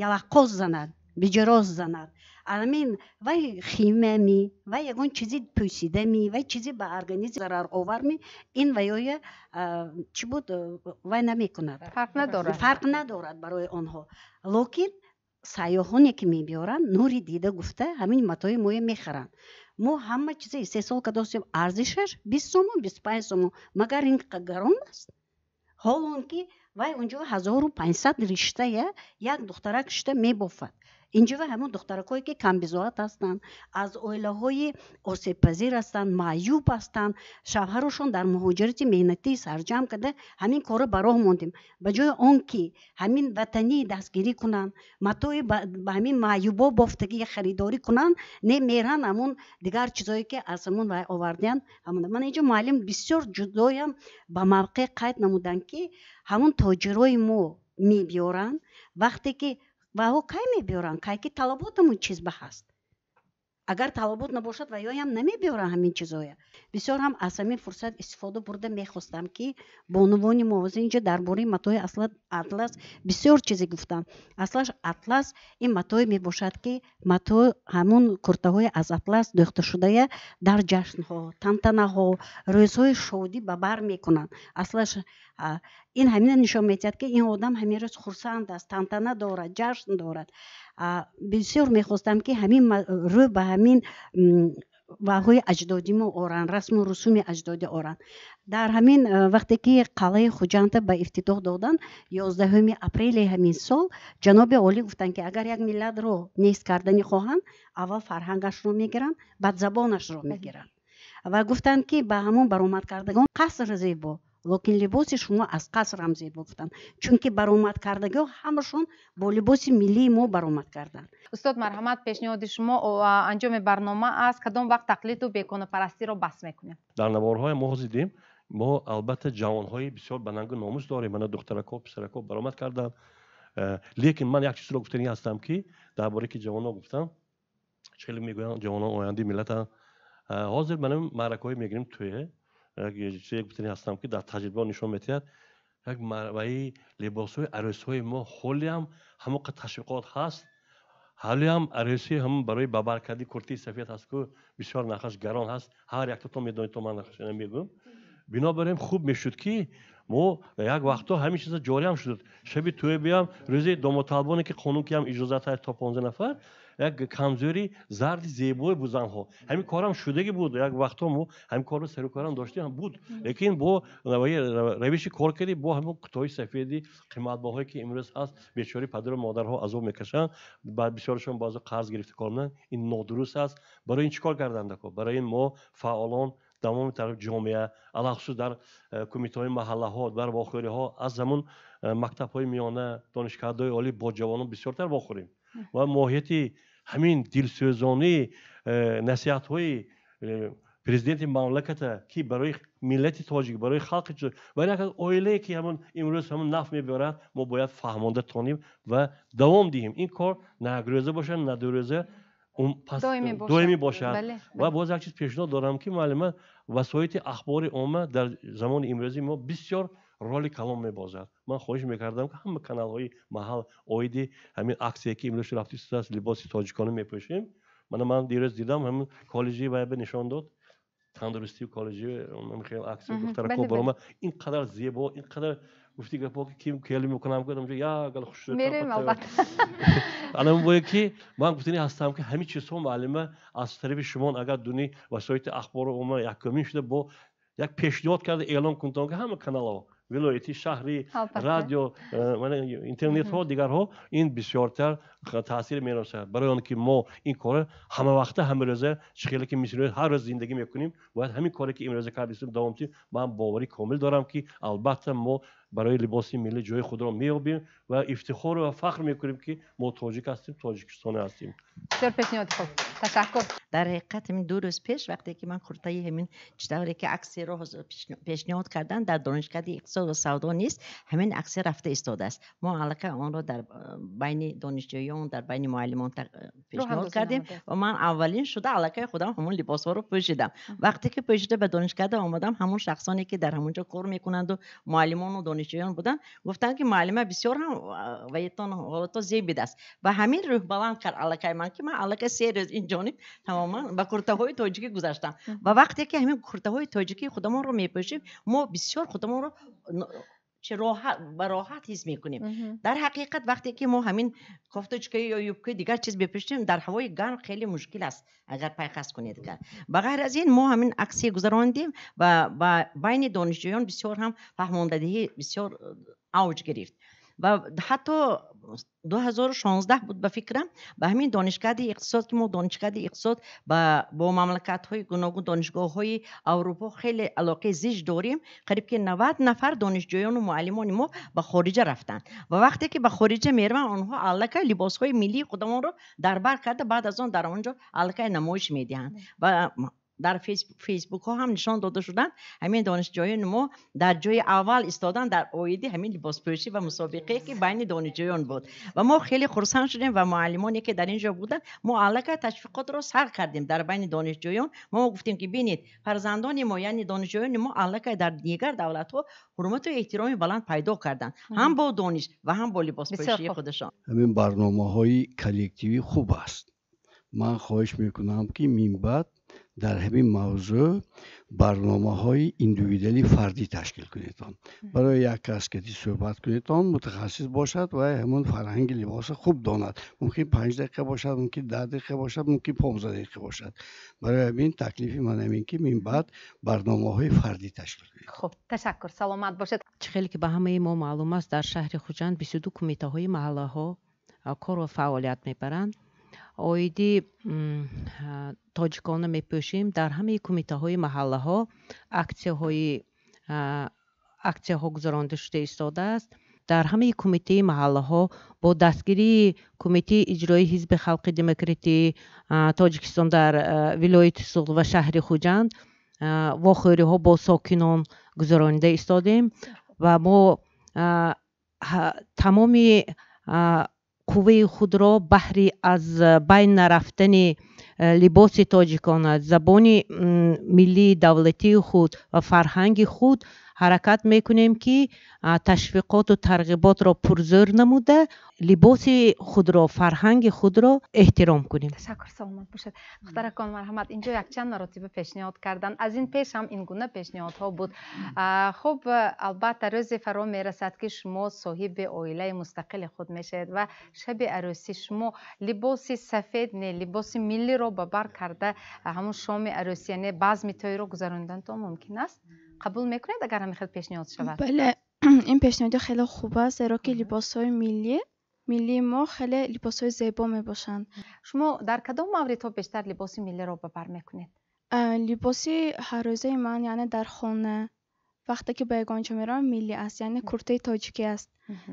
ялаққоз занад, биҷароз занад. Амин вай химиями, вай ягон чизи пӯсидами, вай чизи ба организм зарароварми, ин ваёя чӣ буд, вай намекунад, фарқ надорад, фарқ надорад барои онҳо. Лекин сайёҳоне ки мебиёранд, нури дида гуфта, ҳамин матои моя мехаранд. Мо ҳама чиза истеҳсол кардостем, арзишаш 20 сомон, 25 сомон. Магар ин гарон аст? Ҳол он ки вай унҷо 1500 риштая як духтарак шишта мебофад. Инҷо ҳамон духтаракое ки камбизоат ҳастанд, аз оилаҳои осебпазир ҳастанд, маъюб ҳастанд, шавҳарошон дар муҳоҷирати меҳнатӣ, сарҷамъ карда ҳамин корро ба роҳ мондем. Ба ҷои он ки ҳамин ватанӣ дастгирӣ кунанд, матои ба ҳамин маъюбо бофтагӣ харидорӣ кунанд, не, меранд ҳамон дигар чизое ки аз ҳамон вай овардиянд. Ман инҷо муаллим бисёр ҷудоям ба мавқеъ қайд намуданд, ки ҳамон тоҷирои мо мебиёранд. Вақте ки ваҳо кай мебиёранд? Кай ки талабот ҳамон чиз ба ҳаст. Агар талабот набошад, ва ёям намебиёранд ҳамин чизоя. Бисёр ҳам аз ҳамин фурсат истифода бурда мехостам, ки бонувони мо ҳозир инҷо дар бораи матои атлас бисёр чизе гуфтам. Аслаш атлас ин матое мебошад, ки матоъ ҳамон куртаҳои аз атлас дӯхташудая дар ҷашнҳо, тантанаҳо, рӯзҳои шодӣ ба бар мекунанд. Аслаш ин ҳамина нишон медиҳад, ки ин одам ҳамин рӯз хурсанд аст, тантана дорад, ҷашн дорад. Бисёр мехостам, ки ҳамин рӯ ба ҳамин ваҳои аҷдодӣ мо оранд, расму русуми аҷдодӣ оранд. Дар ҳамин вақте ки қалъаи Хуҷанда ба ифтитоҳ доданд, 11 апрели ҳамин сол, ҷаноби олӣ гуфтанд, ки агар як миллатро нест карданӣ хоҳанд, аввал фарҳангашро мегиранд, баъд забонашро мегиранд. Ва гуфтанд, ки ба ҳамон баромадкардагон: «Қаср зебо, лекин либоси шумо аз қаср ҳам зебо», гуфтанд, чунки баромадкардагиҳо ҳамашон бо либоси миллии мо баромад карданд. Устод, марҳамат, пешниҳоди шумо анҷоми барнома аст. Кадом вақт тақлиду бегонапарастиро бас мекунем? Дар наворҳое мо ҳозир дидем, мо албатта ҷавонҳои бисёр ба нангу номус дорем. Мана духтарако, писарако баромад карданд. Лекин ман як чизро гуфтанӣ ҳастам, ки дар бораи ки ҷавонҳо гуфтам, хеле мегӯянд, ҷавонон ояндаи миллатанд. Ҳозир мана маъракаҳое мегирем, тӯе. Як чизе гуфтани ҳастам, ки дар таҷриба нишон медиҳад, як ваи либосҳои арӯсҳои мо ҳолиам ҳамон қад ташвиқот ҳаст, ҳолиам арӯсӣ ҳам барои бабаркардӣ куртии сафед ҳаст, ку бисёр нархаш гарон ҳаст, ҳар яктатон медонед, то ман нархашро намегӯям. Бинобар ин хуб мешуд, ки мо як вақто ҳамин чиза ҷориам шуд. Шаби тӯй биям, рӯзи домоталбоне, ки қонун ки ҳам иҷозат ҳаст то 15 нафар, як камзӯри зарди зебое буд занҳо. Ҳамин корам шудагӣ буд. Як вақто мо ҳамин корро сару корам доштем буд. Лекин бо равиши кор кардӣ, бо ҳамон кутоҳи сафеди қиматбаҳое, ки имрӯз ҳаст, бечори падару модарҳо азоб мекашанд, бисёрашон баъзо қарз гирифта кор мекунанд. Ин нодуруст аст. Барои ин чӣ кор карданд? Барои ин мо фаъолон тамоми тараф ҷомеа, алахусус дар кумитаҳои маҳаллаҳо, дар вохӯриҳо аз ҳамун мактабҳои миёна, донишкадаҳои олӣ бо ҷавонон бисёртар вохӯрем ва моҳияти ҳамин дилсӯзонӣ, насиҳатҳои президенти мамлаката, ки барои миллати тоҷик, барои халқи, барои як оилае, ки ҳамун имрӯз ҳамун наф мебарад, мо бояд фаҳмонда тонем ва давом диҳем. Ин кор на як рӯза бошад, на ду рӯза, доимӣ бошад. Ва боз як чиз пешниҳод дорам, ки муаллима, васоити ахбори омма дар замони имрӯзии мо бисёр роли калон мебозад. Ман хоҳиш мекардам, ки ҳама каналҳои маҳал оиди ҳамин аксия, ки имрӯз рафти истодааст, либоси тоҷикона мепӯшем. Мана ман дирӯз дидам, ҳамин коллеҷи вайба нишон дод, тандурустию коллеҷи, хел аксия духтарако барома, ин қадар зебо, ин қадар гуфти гапо, ки ким кели мекунам, гуфтам як гал хуш мерем, албатта. Ана бояд, ки ман гуфтани ҳастам, ки ҳамин чизҳо, муаллима, аз тарафи шумо агар дуни васоити ахбори омма якумин шуда бо як пешниҳод карда эълон кунтон, ки ҳама каналҳо вилоятӣ, шаҳрӣ, радио, интернетҳо, дигарҳо, ин бисёртар таъсир мерасад. Барои он ки мо ин корро ҳамавақта, ҳамарӯза, чӣ хеле ки мисли ҳар рӯз зиндагӣ мекунем, бояд ҳамин коре, ки имрӯза кардистем, давом диҳем. Ман боварӣ комил дорам, ки албатта мо барои либоси миллӣ ҷои худро меёбем ва ифтихору ва фахр мекунем, ки мо тоҷик ҳастем, тоҷикистонӣ ҳастем. Бисёр пешниҳоди хуб, ташаккур. Дар ҳақиқат, ҳамин 2 рӯз пеш, вақте ки ман куртаи ҳамин чӣ тавре ки аксияро пешниҳод карданд, дар донишкадаи иқтисод ва савдо низ ҳамин аксия рафта истодааст. Мо аллакай онро дар байни донишҷӯён, дар байни муаллимон пешниҳод кардем ва ман аввалин шуда аллакай худам ҳамон либосҳоро пӯшидам. Вақте ки пӯшида ба донишкада омадам, ҳамон шахсоне, ки дар ҳамон ҷо кор мекунанду муаллимону донишҷӯён буданд, гуфтанд, ки муаллима, бисёр ҳам ваятон ҳолато зебидааст. Ва ҳамин рӯҳбаланд кард аллакай ман, ки ман аллакай 3 рӯз ин ҷониб тамоман ба куртаҳои тоҷикӣ гузаштам. Ва вақте ки ҳамин куртаҳои тоҷикии худамонро мепӯшем, мо бисёр худамонро ба роҳат ҳис мекунем. Дар ҳақиқат, вақте ки мо ҳамин кофточка ё юбка, дигар чиз мепӯшем, дар ҳавои гарм хеле мушкил аст, агар пайхас кунед. Ба ғайр аз ин, мо ҳамин аксия гузарондем ва ба байни донишҷӯён бисёр ҳам фаҳмондадиҳӣ бисёр авҷ гирифт. Ва ҳатто 2016 буд, ба фикрам, ба ҳамин донишкадаи иқтисод, ки мо донишкадаи иқтисод бо мамлакатҳои гуногун, донишгоҳҳои Аврупо хеле алоқаи зич дорем, қариб ки 90 нафар донишҷӯёну муаллимони мо ба хориҷа рафтанд. Ва вақте ки ба хориҷа мераванд, онҳо аллакай либосҳои миллии худамонро дар бар карда, баъд аз он дар он ҷо аллакай намоиш медиҳанд ва дар фейсбукҳо ҳам нишон дода шуданд. Ҳамин донишҷӯёни мо дар ҷои аввал истоданд дар оиди ҳамин либоспӯшӣ ва мусобиқае, ки байни донишҷӯён буд. Ва мо хеле хурсанд шудем ва муаллимоне, ки дар ин ҷо буданд, мо аллакай ташвиқотро сар кардем дар байни донишҷӯён. Мо гуфтем, ки бинед, фарзандони мо, яъне донишҷӯёни мо, аллакай дар дигар давлатҳо ҳурмату эҳтироми баланд пайдо карданд, ҳам бо дониш ва ҳам бо либоспӯшии худашон. Ҳамин барномаҳои коллективӣ хуб аст. Ман хоҳиш мекунам, ки минбаъд дар ҳамин мавзӯъ барномаҳои индивидуалӣ, фардӣ ташкил кунедон. Барои як кас ки суҳбат кунедон, мутахассис бошад ва ҳамон фарҳанги либоса хуб донад. Мумкин 5 дақиқа бошад, мумкин 10 дақиқа бошад, мумкин 15 дақиқа бошад. Барои ҳамин таклифи ман ҳамин, ки минбаъд барномаҳои фардӣ ташкил кунед. Хуб, ташаккур, саломат бошед. Чӣ хеле ки ба ҳамаи мо маълум аст, дар шаҳри Хуҷанд 22 кумитаҳои маҳаллаҳо кору фаъолият мебаранд. Оиди тоҷикона мепӯшем, дар ҳамаи кумитаҳои маҳаллаҳо аксияҳо гузаронида шуда истодааст. Дар ҳамаи кумитаи маҳаллаҳо бо дастгирии Кумитаи иҷроии Ҳизби халқи демократии Тоҷикистон дар вилояти Суғд ва шаҳри Хуҷанд вохӯриҳо бо сокинон гузаронида истодем ва мо тамоми қувваи худро баҳри аз байн нарафтани либоси тоҷикона, забони миллии давлатии худ ва фарҳанги худ ҳаракат мекунем, ки ташвиқоту тарғиботро пурзӯр намуда, либоси худро, фарҳанги худро эҳтиром кунем. Ташаккур, саломат бошед. Духтаракон, марҳамат, инҷо якчанд маротиба пешниҳод карданд, аз ин пеш ҳам ин гуна пешниҳодҳо буд. Хуб, албатта, рӯзе фаро мерасад, ки шумо соҳиби оилаи мустақили худ мешавед ва шаби арӯсӣ шумо либоси сафед не, либоси миллиро ба бар карда ҳамун шоми арӯсӣ, яъне базми тӯйро гузаронидантон мумкин аст? Қабул мекунед, агар ҳамин хел пешниҳод шавад? Бале, ин пешниҳоди хеле хуб аст, зеро ки либосҳои миллии мо хеле либосҳои зебо мебошанд. Шумо дар кадом мавридҳо бештар либоси миллиро ба бар мекунед? Либоси ҳаррӯзаи ман, яъне дар хона, вақте ки ба ягон ҷо меравам, миллӣ аст, яъне куртаи тоҷикӣ аст,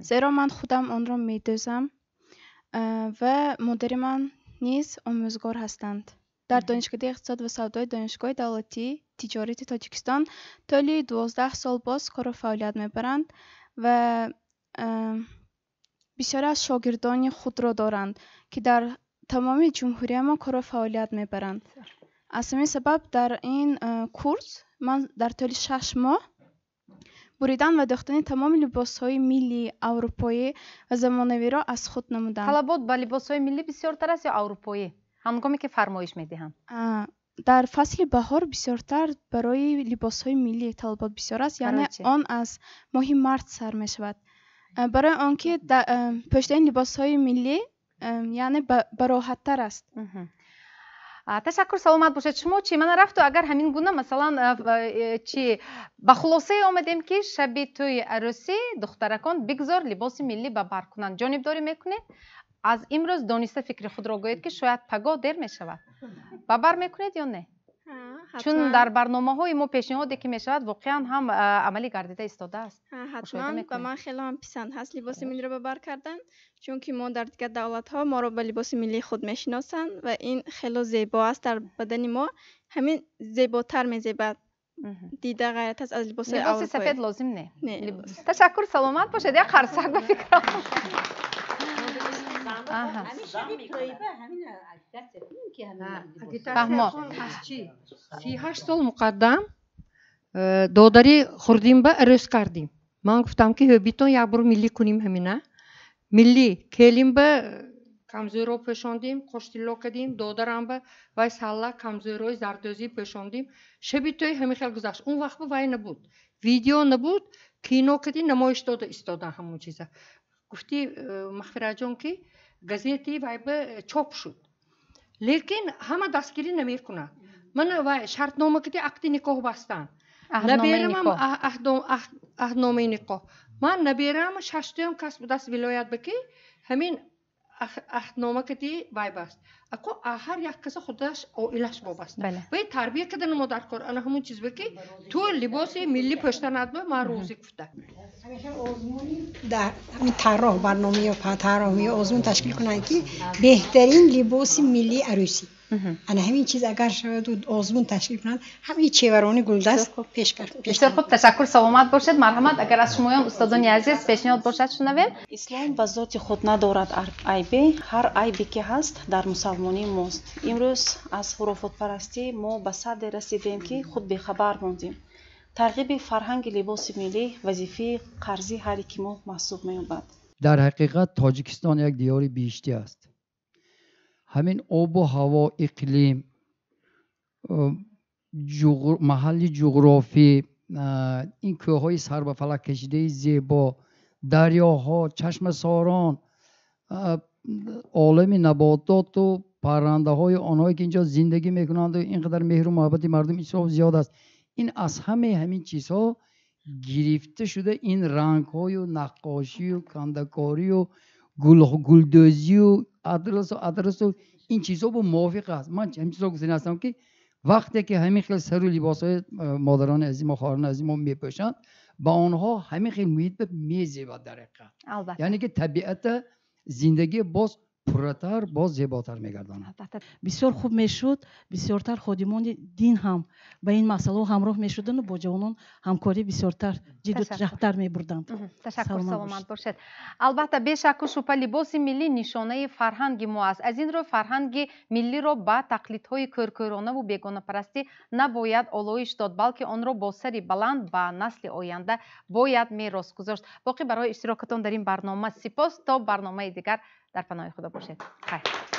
зеро ман худам онро медӯзам ва модари ман низ омӯзгор ҳастанд. Дар Донишкадаи иқтисод ва савдои Донишгоҳи давлатии тиҷорати Тоҷикистон тӯли 12 сол боз кору фаъолият мебаранд ва бисёре аз шогирдони худро доранд, ки дар тамоми ҷумҳуриямо кору фаъолият мебаранд. Аз ҳамин сабаб дар ин курс ман дар тӯли 6 моҳ буридан ва дӯхтани тамоми либосҳои миллӣ, аврупоӣ ва замонавиро аз худ намудам. Талабот ба либосҳои миллӣ бисёртар аст ё аврупоӣ, ҳангоме ки фармоиш медиҳанд? Дар фасли баҳор бисёртар барои либосҳои миллӣ талабот бисёр аст, яъне он аз моҳи март сар мешавад. Барои он ки пӯшидани либосҳои миллӣ, яъне бароҳаттар аст. Ташаккур, саломат бошед. Шумо чӣ? Мана рафту агар ҳамин гуна, масалан, чи ба хулосае омадем, ки шаби тӯи арӯсӣ духтаракон бигзор либоси миллӣ ба бар кунанд, ҷонибдорӣ мекунед? Аз имрӯз дониста фикри худро гӯед, ки шояд пагоҳ дер мешавад. Ба бар мекунед ё не? Чун дар барномаҳои мо пешниҳоде ки мешавад, воқеан ҳам амалӣ гардида истодааст. Ҳатман, ба ман хеле ҳам писанд ҳаст либоси миллиро ба бар кардан, чунки мо дар дигар давлатҳо моро ба либоси миллии худ мешиносанд ва ин хело зебо аст, дар бадани мо ҳамин зеботар мезебад, дида ғайрат аст аз либоси либоси сафед лозим не. Ташаккур, саломат бошед. Як қарсак ба фикрам. Фаҳмо. 38 сол муқаддам додари хурдимба арӯс кардим. Ман гуфтам, ки ҳӯбитон як бор миллӣ кунем. Ҳамина миллӣ келимба камзӯро пӯшондим, қоштилло кардим додарамба, вай салла камзӯрои зардӯзӣ пӯшондим. Шаби тӯй ҳамин хел гузашт. Он вақт вай набуд, видео набуд, кино кардӣ намоиш дода истодан ҳамон чиза. Гуфти Махфираҷон, ки газети вайба чоп шуд, лекин ҳама дастгирӣ намекунад. Мана вай шартнома киди акди никоҳ бастан, наберамам аҳдномаи никоҳ, ман набераам шаштуюм кас будаст вилоят ба, ки ҳамин аҳднома киди вай баст. Ако ҳар як каса худаш оилаш вобаста, вай тарбия кардани мо дар кор. Ана ҳамун чиз ба, ки ту либоси миллӣ пӯштанат ба ман розӣ гуфта. Дар ҳамин тарроҳ барнома ё тарроҳ ё озмун ташкил кунанд, ки беҳтарин либоси миллии арӯсӣ, ана ҳамин чиз агар шаваду озмун ташкил кунанд, ҳамин чеварони гулдаст пеш. Бисёр хуб, ташаккур, саломат бошед. Марҳамат, агар аз шумоён, устодони азиз, пешниҳод бошад, шунавем. Ислом ба зоти худ надорад айбе, ҳар айбе ки ҳаст дар мусалмонии мост. Имрӯз аз хурофотпарастӣ мо ба садде расидем, ки худ бехабар мондем. Тарғиби фарҳанги либоси миллӣ вазифаи қарзии ҳар яки мо маҳсуб меёбад. Дар ҳақиқат Тоҷикистон як диёри биҳиштӣ аст. Ҳамин обу ҳаво, иқлим, маҳалли ҷуғрофӣ, ин кӯҳҳои сарбафалак кашидаи зебо, дарёҳо, чашмасорон, олами набототу паррандаҳои онҳое ки инҷо зиндагӣ мекунанду ин қадар меҳру муҳаббати мардум исроф зиёд аст. Ин аз ҳамаи ҳамин чизҳо гирифта шуда, ин рангҳою наққошию кандакорию гулдӯзию адрасу ин чизҳо бо мувофиқ аст. Ман ҳамин чизҳо гуфтани ҳастам, ки вақте ки ҳамин хел сару либосҳои модарони азизи мо, хоҳарони азизи мо мепӯшанд, ба онҳо ҳамин хел муҳит мезебад дар ҳақиқат. Яъне ки табиата зиндагӣ боз Пурратар, боз зеботар мегардонад. Бисёр хуб мешуд, бисёртар ходимони дин ҳам ба ин масъалаҳо ҳамроҳ мешуданду бо ҷавонон ҳамкорӣ бисёртар ҷидду ҷаҳдтар мебурданд. Ташаккур, саломат бошед. Албатта, бешакку шубҳа, либоси миллӣ нишонаи фарҳанги мо аст. Аз ин рӯ фарҳанги миллиро ба тақлидҳои кӯркӯронаву бегонапарастӣ набояд олоиш дод, балки онро бо сари баланд ба насли оянда бояд мерос гузошт. Боқӣ барои иштирокатон дар ин барнома сипос. То барномаи дигар дар паноҳи Худо бошед. Хайр.